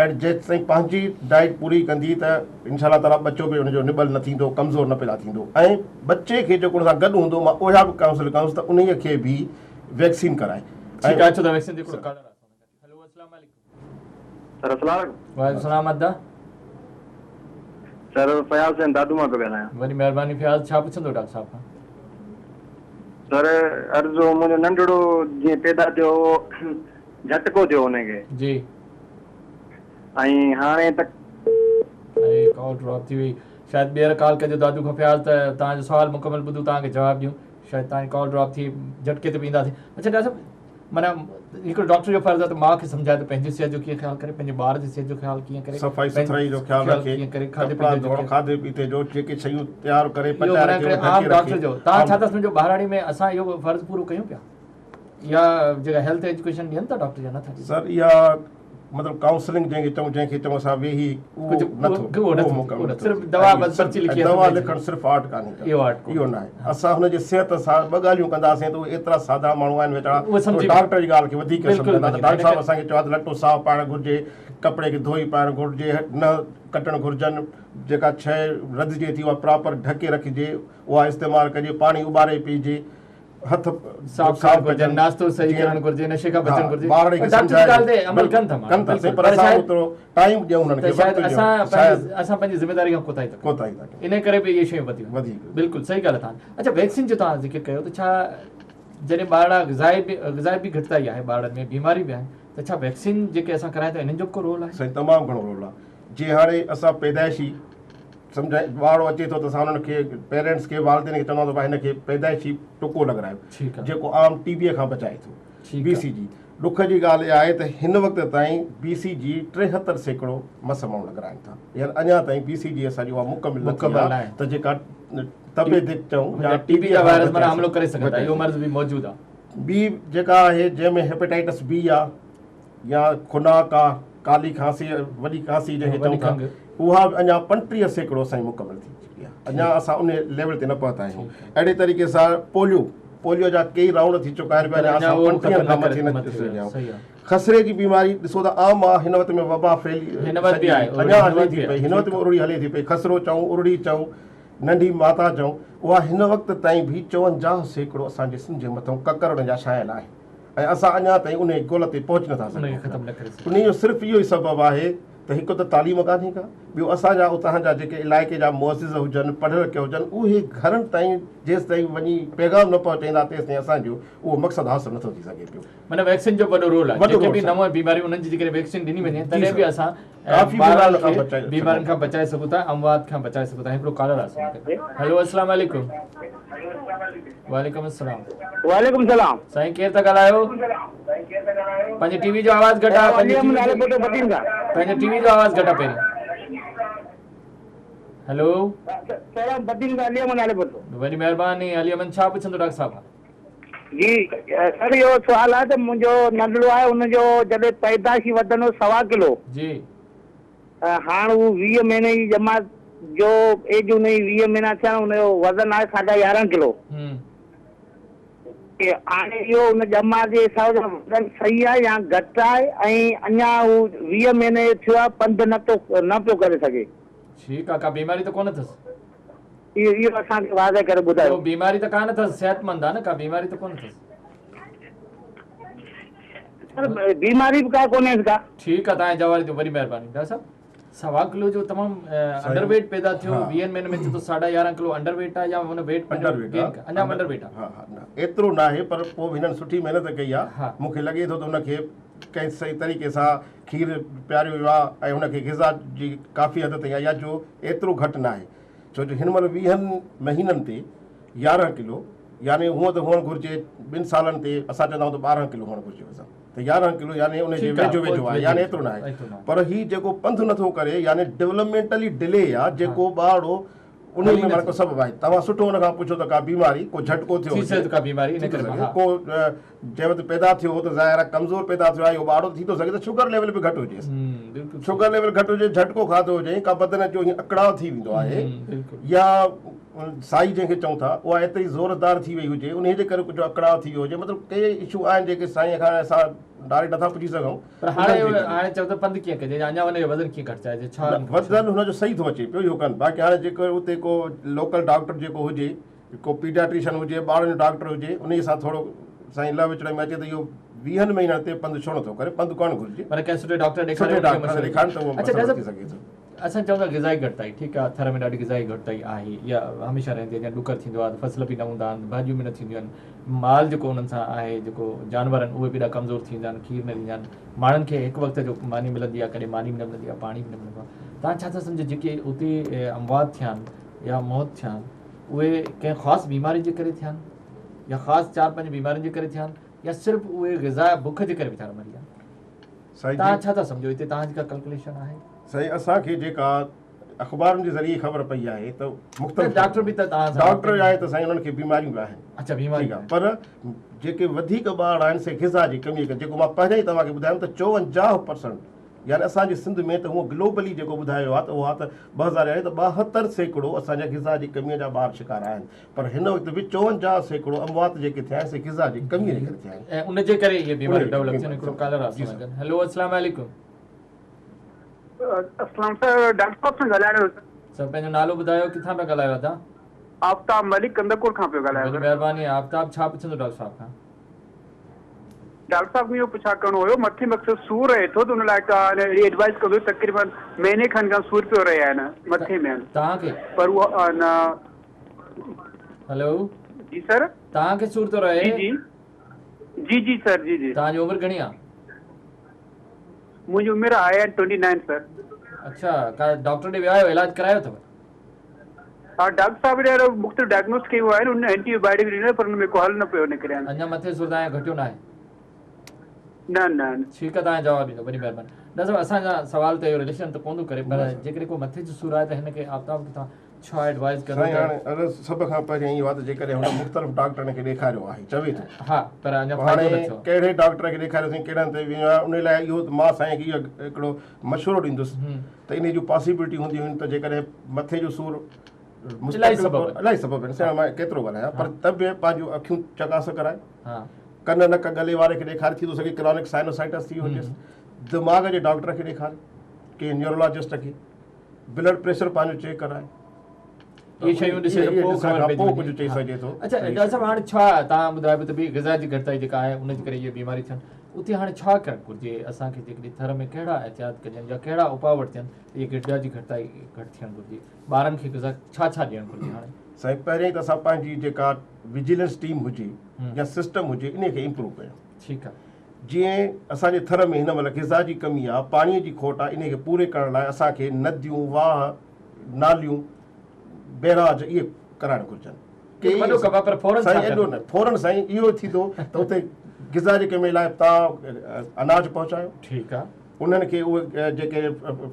۽ جيستائين پنهنجي ڊائيٽ پوري ڪندي ته انشاء الله تعاليٰ ٻچو به ان جو نٻل نه ٿيندو ڪمزور نه پيدا ٿيندو ۽ ٻچي کي جيڪو ان سان گڏ هوندو مان اها به ڪائونسل ڪندس ته انهي کي به ويڪسين ڪرائي. ٺيڪ آهي اچو ته ويڪسين تي هڪڙو ڪالر آهي هلو السلام عليڪم. سر السلام عليڪم. وعليڪم السلام ادا. سر فياض حسين دادو مان پيو ڳالهايان. وڏي مهرباني فياض ڇا پڇندو ڊاڪٽر صاحب کان. سر عرض هو منهنجو ننڍڙو جيئن پيدا ٿيو هو جهٽڪو ٿيو ان کي. جي. ۽ هاڻي ته. ۽ ڪال ڊراپ ٿي وئي شايد ٻيهر ڪال ڪجو دادو کان فياض ته توهان جو سوال مڪمل ٻڌون توهان کي جواب ڏيون. شايد توهان جي ڪال ڊراپ ٿي جهٽڪي تي به اينداسين اڇا ڊاڪٽر صاحب معنيٰ هڪڙو ڊاڪٽر جو فرض آهي ته ماء کي سمجهائي ته پنهنجي صحت جو ڪيئن خيال ڪري پنهنجي ٻار جي صحت جو خيال ڪيئن ڪري صفائي سٿرائي جو خيال رکي ڪيئن ڪري کاڌي ڪپڙا پيتي جو ڌوئڻ کاڌي پيتي جو جيڪي شيون تيار ڪري اهو پچائي معنيٰ رکي هڪڙي اهو عام ڍڪي ڊاڪٽر رکي جو توهان ڇا ٿا سمجهو ٻهراڙي ۾ اسان اهو فرض پورو ڪيون پيا يا جيڪا هيلٿ ايجوڪيشن ڏين ٿا ڊاڪٽر يا نٿا ڏين سر اها مطلب ڪائونسلنگ جنهن کي چئون جنهن کي چئون اسان ويهي اهو نٿو اهو مڪمل نٿو صرف دوا بس پرچي لکي دوا لکڻ صرف آرٽ ڪانهي ڪا اهو آرٽ اهو ناهي اسان هن جي صحت سان ٻه ڳالهيون ڪنداسين ته اهي ايترا سادا ماڻهو آهن ويچارا ڊاڪٽر جي ڳالهه کي وڌيڪ سمجهندا ته ڊاڪٽر صاحب اسان کي چيو آهي ته لٽو صاف پائڻ گهرجي ڪپڙي کي ڌوئي پائڻ گهرجي نه ڪٽڻ گهرجن جيڪا شيء رڌجي ٿي اها پراپر ڍڪي رکجي اها استعمال ڪجي پاڻي اٻاري پيئجي هٿ صاف ڪرڻ گهرجن ناشتو صحيح ڪرڻ گهرجي نشي کان بچڻ گهرجي ٻارڙي کي ڊاڪٽر جي ڳالهه تي عمل ڪن ٿا ڪن ٿا پر اسان اوترو ٽائيم ڏيون انهن کي وقت ڏيون شايد اسان پنهنجي ذميواري کان ڪوتاهي ٿا ڪوتاهي ٿا ڪيون ان ڪري به اهي شيون وڌيون وڌيڪ بلڪل صحيح ڳالهه تان اڇا ويڪسين جو توهان ذڪر ڪيو ته ڇا جڏهن ٻارڙا غذائي به غذائي به گهٽتائي آهي ٻارڙن ۾ بيماري به آهن ته ڇا ويڪسين جيڪي اسان ڪرايون ٿا انهن جو به ڪو رول آهي سائين تمام گهڻو رول آهي جي هاڻي اسان پيدائشي سمجهائي ٻارڙو اچي ٿو ته اسان انهن کي پيرنٽس کي والدين کي چوندا آهيون ته ڀائي هن کي پيدائشي ٽڪو لڳرايو جيڪو عام ٽي بي کان بچائي ٿو بي سي جي ڏک جي ڳالهه اها آهي ته هن وقت تائين بي سي جي 73% مس ماڻهو لڳرائن ٿا يعني اڃا تائين بي سي جي اسان جي اها مڪمل نه ٿي آهي ته جيڪا تپي دڪ چئون يا ٽي بي جا وائرس معنيٰ حملو ڪري سگهن ٿا اهو مرض به موجود آهي ٻي جيڪا آهي جنهن ۾ هيپيٽائٽس بي آهي يا خناق آ، ڪالي کانسي، وڏي کانسي جنهن کي چئون ٿا، اها به اڃا 35% اسان جي مڪمل ٿي چڪي آهي. اڃا اسان ان ليول تي نه پهتا آهيون. اهڙي طريقي سان پوليو، پوليو جا ڪيئي رائونڊ ٿي چڪا آهن پر اڃا اسان 35 کان مٿي نه ٿي سگهيا آهيون. خسري جي بيماري ڏسو ته عام آ هن وقت ۾ وبا ڦهلي هن وقت به آهي اڃا هلي ٿي پئي هن وقت به ارڙي هلي ٿي پئي خسرو چئون ارڙي چئون ننڍي ماتا چئون اها هن وقت تائين به 54% اسان جي سنڌ جي مٿان ڪڪر ان جا ڇانيل آهن ۽ اسان اڃا تائين انهي گول تي پهچي نٿا سگهون انهي جو صرف اهو ئي سبب آهي ته هڪ ته تعليم ڪانهي ڪا ٻيو اسان جا اتان جا جيڪي علائقي جا معزز هجن پڙهيل لکيل هجن اهي گهرن تائين جيستائين وڃي پيغام نه پهچائيندا تيستائين اسان جو اهو مقصد حاصل نٿو ٿي سگهي پيو. معنيٰ ويڪسين جو وڏو رول آهي جيڪي به نون بيماريون انهن جي جيڪڏهن ويڪسين ڏني وڃي تڏهن به اسان ڪافي ٻارن کي بيمارين کان بچائي سگهون ٿا اموات کان بچائي سگهون ٿا هڪڙو ڪالر آهي اسان وٽ هيلو السلام عليڪم وعليڪم السلام وعليڪم السلام سائين ڪير ٿا ڳالهايو پنهنجي ٽي وي جو آواز گهٽا پنهنجي ٽي وي جو آواز گهٽا پهرين هيلو سلام بدين کان علي احمد علي پٽو وڏي مهرباني علي احمد ڇا پڇندو ڊاڪٽر صاحب جي سر اهو سوال آهي ته منهنجو ننڍڙو آهي ان جو جڏهن پيدائشي وزن هو سوا ڪلو جي هاڻ هو 20 مهيني جي ڄمار جو ايج ان جي 20 مهينا ٿيا ان جو وزن آهي ساڍا 11 ڪلو. هاڻي اهو ان ڄمار جي حساب سان وزن صحيح آهي يا گهٽ آهي ۽ اڃا هو 20 مهيني جو ٿيو آهي پنڌ نه ٿو نه پيو ڪري سگهي. ٺيڪ آهي ڪا بيماري ته ڪونه اٿس. اهو اهو اسان کي واضح ڪري ٻڌايو. ڪو بيماري ته ڪانه اٿس صحتمند آهي نه ڪا بيماري ته ڪونه اٿس. سر بيماري به ڪا ڪونهيس ڪا. ٺيڪ آ تهان جواب ڏيو وڏي مهرباني ڊاڪٽر صاحب سوا ڪلو جو تمام انڊر ويٽ پيدا ٿيو ويهن مهينن ۾ چئي ٿو ساڍا يارهن ڪلو انڊر ويٽ آ يا هن ويٽ انڊر ويٽ گين اڃا به انڊر ويٽ آ ها ها نه ايترو ناهي پر پوء به هنن سٺي محنت ڪئي آ مون کي لڳي ٿو ته هن کي ڪنهن صحيح طريقي سان کير پياريو ويو آ ۽ هن کي غذا جي ڪافي حد تائين آ يا جو ايترو گهٽ ناهي ڇو جو هن مهل ويهن مهينن تي يارهن ڪلو يعني هونء ته هئڻ گهرجي ٻن سالن تي اسان چوندا آهيون ته 12 ڪلو هئڻ گهرجي وزن ته 11 ڪلو يعني ان جي ويجهو ويجهو آهي يعني ايترو ناهي پر هي جيڪو پنڌ نٿو ڪري يعني ڊولپمينٽلي ڊلي آ جيڪو ٻارڙو ان ۾ معنيٰ ڪو سبب آهي توهان سٺو ان کان پڇو ته ڪا بيماري ڪو جهٽڪو ٿيو هجي ڪا بيماري ان ڪري ڪو جنهن وقت پيدا ٿيو هو ته ظاهر آهي ڪمزور پيدا ٿيو آهي اهو ٻارڙو ٿي ٿو سگهي ته شگر ليول به گهٽ هجيس شگر ليول گهٽ هجي جهٽڪو کاڌو هجي ڪا بدن جو ائين اڪڙاء ٿي ويندو آهي يا سائي جنهن کي چئون ٿا اها ايتري زوردار ٿي وئي هجي انهي جي ڪري ڪجهه اڪڙاء ٿي ويو هجي مطلب ڪي اشو آهن جيڪي سائين کان اسان ڊائريڪٽ نٿا پڇي سگهون پر هاڻي هاڻي چئو ته پنڌ ڪيئن ڪجي اڃا ان جو وزن ڪيئن گهٽجائجي ڇا وزن هن جو صحيح ٿو اچي پيو اهو ڪن باقي هاڻي جيڪو اتي ڪو لوڪل ڊاڪٽر جيڪو هجي ڪو پيڊياٽريشن هجي ٻارن جو ڊاڪٽر هجي انهي سان ٿورو سائين لهه وچڙ ۾ اچي ته اهو ويهن مهينن تي پنڌ ڇو نٿو ڪري پنڌ ڪرڻ گهرجي پر ڪنهن سٺي ڊاڪٽر ڏيکاري سٺي ڊاڪٽر ڏيکارن ته اهو مسئلو ٿي سگهي ٿو. اسان چئون ٿا غذائي گهٽتائي، ٺيڪ آهي ٿر ۾ ڏاڍي غذائي گهٽتائي آهي اها هميشه رهندي آهي جيئن ڏڪر ٿيندو آهي ته فصل به نه هوندا آهن ڀاڄيون به نه ٿينديون آهن مال جيڪو انهن سان آهي جيڪو جانور آهن اهي به ايڏا ڪمزور ٿي ويندا آهن کير نه ڏيندا آهن ماڻهن کي هڪ وقت جو ماني ملندي آهي ڪڏهن ماني به نه ملندي آهي پاڻي به نه ملندو آهي توهان ڇا ٿا سمجهو جيڪي اتي اموات ٿيا آهن يا موت ٿيا آهن اهي ڪنهن خاص بيماري جي ڪري ٿيا آهن يا خاص چار پنج بيمارين جي ڪري ٿيا آهن يا صرف اهي غذا بک جي ڪري ويچارا مري ويا سائين توهان ڇا ٿا سمجهو هتي توهان جي ڪا ڪلڪوليشن آهي؟ سائين اسان کي جيڪا اخبارن جي ذريعي خبر پئي آهي ته مختلف ڊاڪٽر به ته توهان سان ڊاڪٽر آهي ته سائين انهن کي بيماريون به آهن اڇا بيماريون آهن پر جيڪي وڌيڪ ٻار آهن سي غذا جي ڪمي ڪري جيڪو مان پهريان ئي توهان کي ٻڌايم ته 54% يعني اسان جي سنڌ ۾ ته هونء گلوبلي جيڪو ٻڌايو آهي ته اهو آهي ته 2000 يعني ته 72% اسان جا غذا جي ڪمي جا ٻار شڪار آهن پر هن وقت به 54% اموات جيڪي ٿيا آهن سي غذا جي ڪمي جي ڪري ٿيا آهن. ۽ ان جي ڪري اهي بيماريون ڊولپ ٿيون. هڪڙو ڪالر آهي اسان سان گڏ. هيلو السلام عليڪم. السلام سر ڊاڪٽر صاحب سان ڳالهائڻو هيو سر. سر پنهنجو نالو ٻڌايو ڪٿان پيا ڳالهايو ادا. آفتاب ملڪ ڪنڌڪوٽ کان پيو ڳالهايان سر. وڏي مهرباني آفتاب ڇا پڇندو ڊاڪٽر صاحب کان. ڊاڪٽر صاحب کان اهو پڇا ڪرڻو هيو مٿي ۾ اڪثر سور رهي ٿو ته ان لاء ڪا اهڙي ايڊوائيز ڪندو تقريبن مهيني کن کان سور پيو رهي آهي نه مٿي ۾ توهان کي پر اهو نه هلو جي سر توهان کي سور ٿو رهي جي جي جي جي سر جي جي توهان جي عمر گهڻي آ منهنجي عمر آهي 29 سر اڇا ڪا ڊاڪٽر ڏي ويا آهيو علاج ڪرايو اٿو ها ڊاڪٽر صاحب ڏي مختلف ڊائگنوز ڪيون آهن ان اينٽي بائيوٽڪ ڏنو پر ان ۾ ڪو حل نه پيو نڪري اڃا مٿي سور توهان جو گهٽيو ناهي نه نه ٺيڪ آ توهان جواب ڏيندو وڏي مهرباني ڊاڪٽر صاحب اسان جا سوال ته اهو رليشن ته ڪونه ٿو ڪري پر جيڪڏهن ڪو مٿي جو سور آهي ته هن کي آفتاب کي توهان ڇا ايڊوائز ڪندو سائين هاڻي اگر سڀ کان پهرين اهو آهي ته جيڪڏهن هن مختلف ڊاڪٽرن کي ڏيکاريو آهي چوي ٿو ها پر اڃا فائدو نه ٿيو ڪهڙي ڊاڪٽر کي ڏيکاريو اٿئي ڪهڙن تي ويو آهي ان لاء اهو مان سائين کي اهو هڪڙو مشورو ڏيندس ته انهي جون پاسيبلٽي هونديون آهن ته جيڪڏهن مٿي جو سور الاهي سبب الاهي سبب آهن سائين مان ڪيترو ڳالهايان پر ته به پنهنجون اکيون چڪاس ڪرائي ها. ڪن نڪ ڳلي واري کي ڏيکاري، ٿي ٿو سگهي ڪرانڪ سائنوسائٽس ٿي هجيس، دماغ جي ڊاڪٽر کي ڏيکاري، ڪنهن نيورولاجسٽ کي، بلڊ پريشر پنهنجو چيڪ ڪرائي. اهي شيون ڏسي ته پوء خبر پئجي پوء ڪجهه چئي سگهجي ٿو. اڇا ڊاڪٽر صاحب هاڻي ڇا توهان ٻڌايو ته ڀئي غذا جي گهٽتائي جيڪا آهي ان جي ڪري اهي بيماريون ٿين اتي هاڻي ڇا ڪرڻ گهرجي اسان کي جيڪڏهن ٿر ۾ ڪهڙا احتياط ڪجن يا ڪهڙا اپاء وٺجن ته اهي غذا جي گهٽتائي گهٽ ٿيڻ گهرجي ٻارن کي غذا ڇا ڇا ڏيڻ گهرجي هاڻي؟ سائين پهرين ته اسان پنهنجي جيڪا وجيلنس ٽيم هجي يا سسٽم هجي انهي کي امپروو ڪيون. ٺيڪ آ. جيئن اسان جي ٿر ۾ هن مهل غذا جي ڪمي آ پاڻي جي کوٽ آ انهي کي پوري ڪرڻ لاء اسان کي نديون واهه ناليون بئراج اهي ڪرائڻ گهرجن. ڪي وڏو ڪم آ پر فورن سائين ايڏو نه فورن سائين اهو ٿيندو ته اتي غذا جي ڪمي لاء توهان اناج پهچايو. ٺيڪ آ. انهن کي اهي جيڪي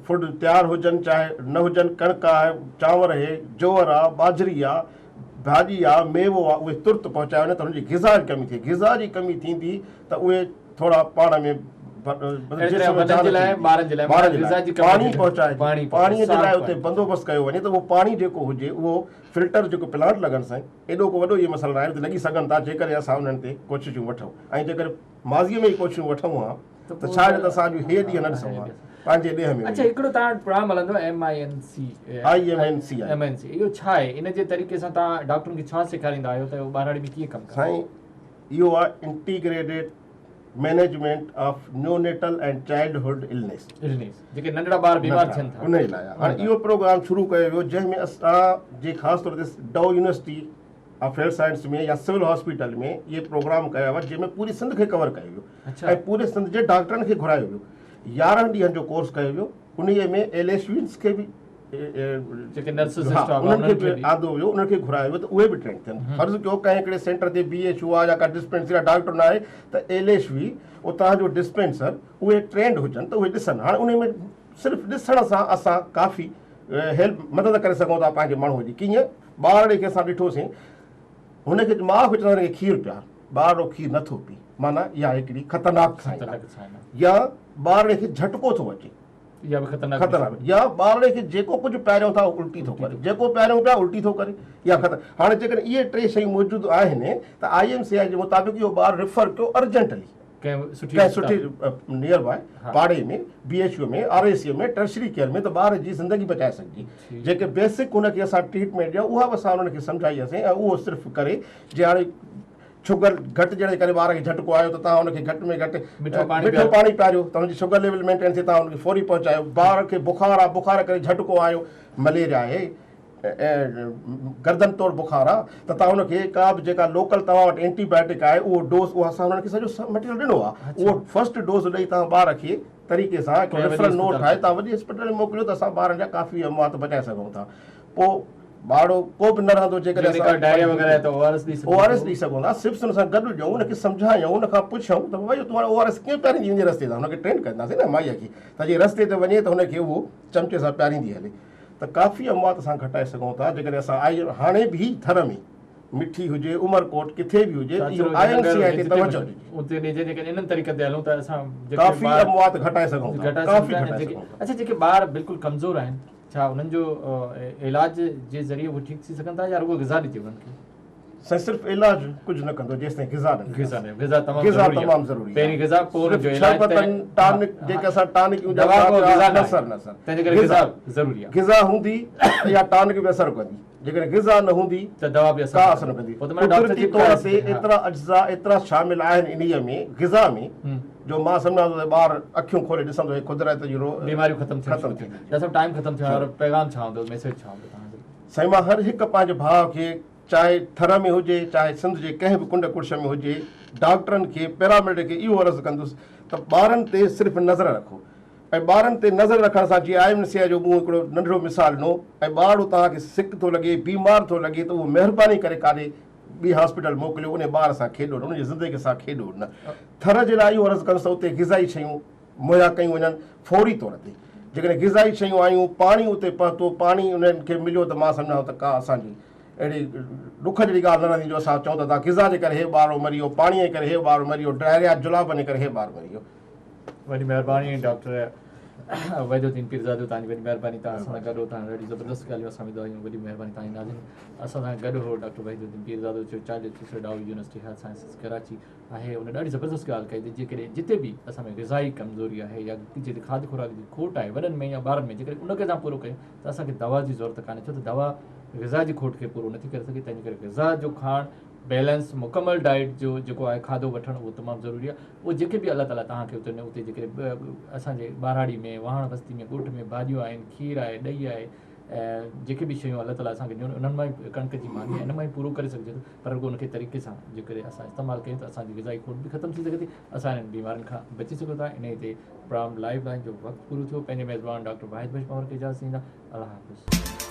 فوڊ تيار هجن چاهي نه هجن ڪڻڪ آهي چانور آهي جوئر آ ٻاجهري آ ڀاڄي آ ميوو آ اهي ترت پهچايو وڃي ته انهن جي غذا جي ڪمي ٿئي غذا جي ڪمي ٿيندي ته اهي ٿورا پاڻ ۾ پاڻي پهچائجي پاڻي جي لاء اتي بندوبست ڪيو وڃي ته اهو پاڻي جيڪو هجي اهو فلٽر جيڪو پلانٽ لڳن سائين ايڏو ڪو وڏو اهي مسئلا ناهن اتي لڳي سگهن ٿا جيڪڏهن اسان انهن تي ڪوششون وٺون ۽ جيڪڏهن ماضي ۾ ئي ڪوششون وٺون ها ته شايد اسان اڄ هي ڏينهن نه ڏسون ها پنهنجي ڏيهه ۾ اڇا هڪڙو توهان وٽ پروگرام هلندو M I N C I M N C M N C اهو ڇا آهي ان جي طريقي سان توهان ڊاڪٽرن کي ڇا سيکاريندا آهيو ته اهو ٻهراڙي ۾ ڪيئن ڪم ڪندا سائين اهو آهي integrated management of neonatal and childhood illness illness جيڪي ننڍڙا ٻار بيمار ٿين ٿا ان جي لاء هاڻي اهو پروگرام شروع ڪيو ويو جنهن ۾ اسان جي خاص طور تي Dow university of health science ۾ يا سول هاسپيٽل ۾ اهي پروگرام ڪيا ويا جنهن ۾ پوري سنڌ کي ڪور ڪيو ويو ۽ پوري سنڌ جي ڊاڪٽرن کي گهرايو ويو 11 ڏينهن جو ڪورس ڪيو ويو انهي ۾ ايل ايس ويز کي به جيڪي نرسز اسٽاف انهن کي به آندو ويو انهن کي گهرايو ويو ته اهي به ٽرين ٿين فرض ڪيو ڪنهن هڪڙي سينٽر تي بي ايڇ او آ يا ڪا ڊسپينسري آ ڊاڪٽر نه آهي ته ايل ايس وي اتان جو ڊسپينسر اهي ٽرينڊ هجن ته اهي ڏسن هاڻي انهي ۾ صرف ڏسڻ سان اسان ڪافي هيلپ مدد ڪري سگهون ٿا پنهنجي ماڻهو جي ڪيئن ٻارڙي کي اسان ڏٺوسين هن کي ماء کي چوندا کي کير پيار ٻارڙو کير نٿو پي معنيٰ اها هڪڙي خطرناڪ سائن آهي يا ٻارڙي کي جهٽڪو ٿو اچي اها به خطرناڪ خطرناڪ يا ٻارڙي کي جيڪو ڪجهه پياريون ٿا الٽي ٿو ڪري جيڪو پياريون پيا الٽي ٿو ڪري اها خطر هاڻي جيڪڏهن اهي ٽي شيون موجود آهن ته I M C آء جي مطابق اهو ٻار ريفر ڪيو ارجنٽلي ڪنهن سٺي نيئر باء پاڙي ۾ B H U ۾ R A C ۾ tertiary care ۾ ته ٻار جي زندگي بچائي سگهجي جيڪي بيسڪ ان کي اسان ٽريٽمينٽ ڏيون اها به اسان انهن کي سمجهائي اسين ۽ اهو صرف ڪري جي هاڻي شگر گهٽجڻ جي ڪري ٻار کي جهٽڪو آيو ته توهان ان کي گهٽ ۾ گهٽ مٺو پاڻي مٺو پاڻي پياريو ته ان جي شگر ليول مينٽين ٿئي توهان ان کي فوري پهچايو ٻار کي بخار آ بخار ڪري جهٽڪو آيو مليريا آهي گردن توڙ بخار آ ته توهان ان کي ڪا به جيڪا لوڪل توهان وٽ اينٽي بائيوٽڪ آهي اهو ڊوز اهو اسان انهن کي سڄو مٽيريل ڏنو آ اهو فرسٽ ڊوز ڏئي توهان ٻار کي طريقي سان هڪ ريفرل نوٽ ٺاهي توهان وڏي اسپتال ۾ موڪليو ته اسان ٻارن جا ڪافي اموات بچائي سگهون ٿا پوء ٻارڙو ڪو به نه رهندو جيڪڏهن اسان ڊائريا وغيره ته او آر ايس ڏئي او آر ايس ڏئي سگهون ٿا صرف ان سان گڏ ڏيون ان کي سمجهايون ان کان پڇون ته بابا تون او آر ايس ڪيئن پياريندي وڃي رستي تان هن کي ٽرين ڪنداسين نه مائي کي ته جي رستي تي وڃي ته هن کي اهو چمچي سان پياريندي هلي ته ڪافي اموات اسان گهٽائي سگهون ٿا جيڪڏهن اسان آئي هاڻي به ٿر ۾ مٺي هجي عمرڪوٽ ڪٿي به هجي ته اهو I M C آء تي توجه ڏجي. اتي ڏجي جيڪڏهن انهن طريقن تي هلون ته اسان ڪافي اموات گهٽائي سگهون ٿا ڪافي گهٽائي سگهون ٿا. اڇا جيڪي ٻار بلڪل ڪمزور آهن ڇا انهن جو علاج جي ذريعي اهي ٺيڪ ٿي سگهن ٿا يا رڳو غذا ڏجي انهن کي؟ سائين صرف علاج ڪجهه نه ڪندو جيستائين غذا نه غذا نه غذا تمام غذا تمام ضروري پهرين غذا پوء ان جو علاج شربتن ٽانڪ جيڪي اسان ٽانڪ يون دوا کو غذا نه سر نه سر تنهن جي ڪري غذا ضروري آهي غذا هوندي ته اها ٽانڪ به اثر ڪندي جيڪڏهن غذا نه هوندي ته دوا به اثر ڪا اثر نه ڪندي قدرتي طور تي ايترا اجزا ايترا شامل آهن انهيء ۾ غذا ۾ جو مان سمجهان ٿو ته ٻار اکيون کولي ڏسندو هي قدرت جي رو بيماريون ختم ٿيڻ ختم ٿي وينديون صاحب ٽائيم ختم ٿيو آهي پيغام ڇا هوندو ميسيج ڇا هوندو توهان جو سائين مان هر هڪ پنهنجي ڀاء کي چاهي ٿر ۾ هجي چاهي سنڌ جي ڪنهن به ڪنڊ ڪڙڇ ۾ هجي ڊاڪٽرن کي پيراميڊڪ کي اهو عرض ڪندس ته ٻارن تي صرف نظر رکو ۽ ٻارن تي نظر رکڻ سان جيئن I M C آء جو مون هڪڙو ننڍڙو مثال ڏنو ۽ ٻارڙو توهان کي سڪ ٿو لڳي بيمار ٿو لڳي ته اهو مهرباني ڪري ڪاڏي ٻي هاسپيٽل موڪليو ان ٻار سان کيڏو نه ان جي زندگي سان کيڏو نه ٿر جي لاء اهو عرض ڪندس ته اتي غذائي شيون مهيا ڪيون وڃن فوري طور تي جيڪڏهن غذائي شيون آيون پاڻي اتي پهتو پاڻي انهن کي مليو ته مان سمجهان ٿو ته ڪا اسان جي اهڙي ڏک جهڙي ڳالهه نه رهندي جو اسان چئون ته غذا جي ڪري هي ٻارڙو مري ويو پاڻي جي ڪري هي ٻارڙو مري ويو ڊائريا جلابن جي ڪري هي ٻار مري ويو. وڏي مهرباني ڊاڪٽر. وحيدالدين پيرزادو توهان جي وڏي مهرباني توهان اسان سان گڏ هو توهان ڏاڍي زبردست ڳالهيون اسان ٻڌايون وڏي مهرباني توهان جي ناظرين اسان سان گڏ هو doctor Wahiduddin Pirzado جو child teacher Dow university health sciences Karachi آهي ان ڏاڍي زبردست ڳالهه ڪئي ته جيڪڏهن جتي به اسان ۾ غذائي ڪمزوري آهي يا جتي کاڌ خوراڪ جي کوٽ آهي وڏن ۾ يا ٻارن ۾ جيڪڏهن ان کي اسان پورو ڪيون ته اسان کي دوا جي ضرورت ڪانهي ڇو ته دوا غذا جي کوٽ کي پورو نٿي ڪري سگهي تنهن جي ڪري غذا جو کائڻ بيلنس مڪمل ڊائيٽ جو جيڪو آهي کاڌو وٺڻ اهو تمام ضروري آهي اهو جيڪي به الله تعالي توهان کي اتي اتي جيڪڏهن اسان جي ٻهراڙي ۾ واهڻ وستي ۾ ڳوٺ ۾ ڀاڄيون آهن کير آهي ڏهي آهي جيڪي به شيون الله تعالي اسان کي ڏنيون انهن مان ئي ڪڻڪ جي ماني ان مان ئي پورو ڪري سگهجي ٿو پر رڳو ان کي طريقي سان جيڪڏهن اسان استعمال ڪيون ته اسان جي غذائي کوٽ به ختم ٿي سگهي ٿي اسان انهن بيمارين کان بچي سگهون ٿا انهي تي پروگرام لائيو لائين جو وقت پورو ٿيو پنهنجي ميزبان ڊاڪٽر واحد بخش پنهور کي اجازت ڏيندا الله حافظ.